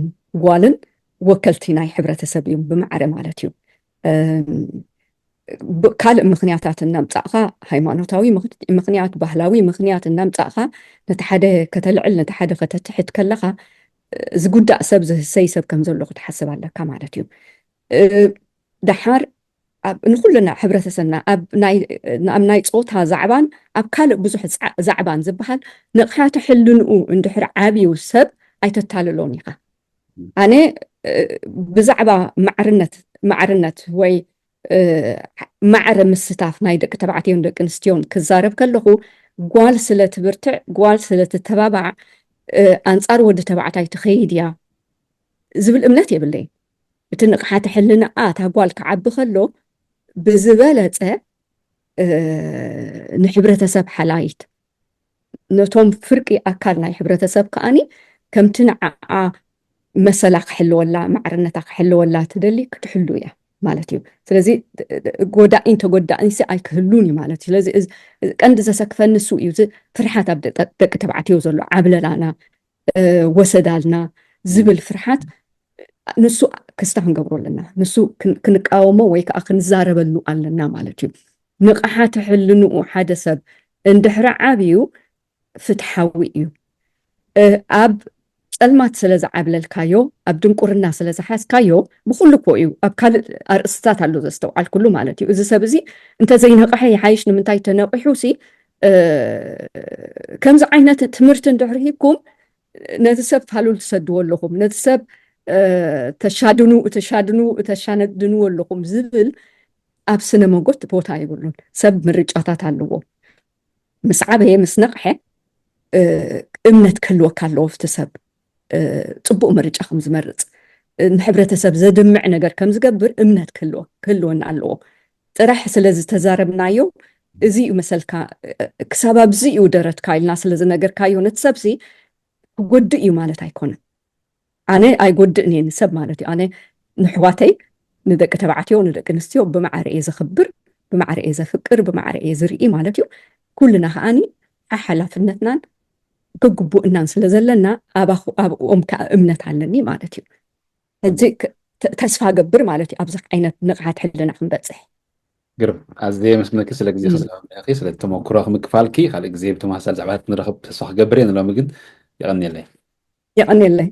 ጓልን ወከልቲ ናይ ሕብረተሰብ እዮም ብማዕረ ማለት እዩ። ካልእ ምኽንያታት እናምፃእኻ ሃይማኖታዊ ምኽንያት ባህላዊ ምኽንያት እናምፃእኻ ነቲ ሓደ ከተልዕል ነቲ ሓደ ከተትሕት ከለኻ ዝጉዳእ ሰብ ዝህሰይ ሰብ ከም ዘሎ ክትሓስብ ኣለካ ማለት እዩ። ደሓር ንኩልና ሕብረተሰብና ኣብ ናይ ፆታ ዛዕባን ኣብ ካልእ ብዙሕ ዛዕባን ዝበሃል ንቕሓተ ሕልንኡ እንድሕር ዓብዩ ሰብ ኣይተታልሎን ኢኻ። ኣነ ብዛዕባ ማዕርነት ማዕርነት ወይ ማዕረ ምስታፍ ናይ ደቂ ተባዕትዮን ደቂ ኣንስትዮን ክዛረብ ከለኹ ጓል ስለ ትብርትዕ ጓል ስለ ትተባባዕ ኣንፃር ወዲ ተባዕታይ ትኸይድ እያ ዝብል እምነት የብለይ። እቲ ንቕሓተ ሕልንኣ እታ ጓል ክዓቢ ከሎ ብዝበለፀ ንሕብረተሰብ ሓላይት ነቶም ፍርቂ ኣካል ናይ ሕብረተሰብ ከኣኒ ከምቲ ንዓኣ መሰላ ክሕልወላ ማዕርነታ ክሕልወላ ትደሊ ክትሕሉ እያ ማለት እዩ። ስለዚ ጎዳኢን ተጎዳኢንሲ ኣይክህሉን እዩ ማለት እዩ። ስለዚ ቀንዲ ዘሰክፈኒ እሱ እዩ። እዚ ፍርሓት ኣብ ደቂ ተባዕትዮ ዘሎ ዓብለላና ወሰዳልና ዝብል ፍርሓት ንሱ ክስታ ክንገብሮ ኣለና። ንሱ ክንቃወሞ ወይ ከዓ ክንዛረበሉ ኣለና ማለት እዩ። ንቕሓተ ሕልንኡ ሓደ ሰብ እንድሕሪ ዓብዩ ፍትሓዊ እዩ። ኣብ ፀልማት ስለ ዝዓብለልካዮ ኣብ ድንቁርና ስለ ዝሓዝካዮ ብኩሉ እኮ እዩ ኣብ ካልእ ኣርእስታት ኣሎ ዘስተውዓልኩሉ ማለት እዩ። እዚ ሰብ እዚ እንተዘይነቕሐ ይሓይሽ። ንምንታይ ተነቂሑ ሲ ከምዚ ዓይነት ትምህርቲ እንድሕር ሂብኩም ነዚ ሰብ ፋሉል ትሰድዎ ኣለኹም፣ ነዚ ሰብ ተሻድኑ ተሻድኑ ተሻነድንዎ ኣለኹም ዝብል ኣብ ስነ መጎት ቦታ የብሉን። ሰብ ምርጫታት ኣለዎ። ምስ ዓበየ ምስ ነቕሐ እምነት ክህልወካ ኣለዎ። እቲ ሰብ ፅቡቅ ምርጫ ከም ዝመርፅ ንሕብረተሰብ ዘድምዕ ነገር ከም ዝገብር እምነት ክህልወና ኣለዎ። ጥራሕ ስለ ዝተዛረብናዮ እዚ እዩ መሰልካ ክሳብ ኣብዚ እዩ ደረትካ ኢልና ስለ ዝነገርካዮ ነቲ ሰብሲ ክጎድእ እዩ ማለት ኣይኮነን። ኣነ ኣይጎድእን እየ ንሰብ ማለት እዩ። ኣነ ንሕዋተይ ንደቂ ተባዕትዮ ንደቂ ኣንስትዮ ብማዕረ እየ ዘኽብር፣ ብማዕረ እየ ዘፍቅር፣ ብማዕረ እየ ዝርኢ ማለት እዩ። ኩልና ከዓኒ ሓሓላፍነትናን ክግቡእናን ስለ ዘለና ኣባኹ ኣብኦም ከዓ እምነት ኣለኒ ማለት እዩ። ሕጂ ተስፋ ገብር ማለት እዩ ኣብዚ ዓይነት ንቕሓት ሕልና ክንበፅሕ። ግርም ኣዝየ የመስግነኪ ስለ ግዜኺ ስለመምለኺ ስለ ተመክሮ ክምክፋልኪ ካልእ ግዜ ብተመሳሳሊ ዛዕባታት ንረኽብ ተስፋ ክገብር እየ ንሎሚ ግን የቐንየለይ። የቐንየለይ።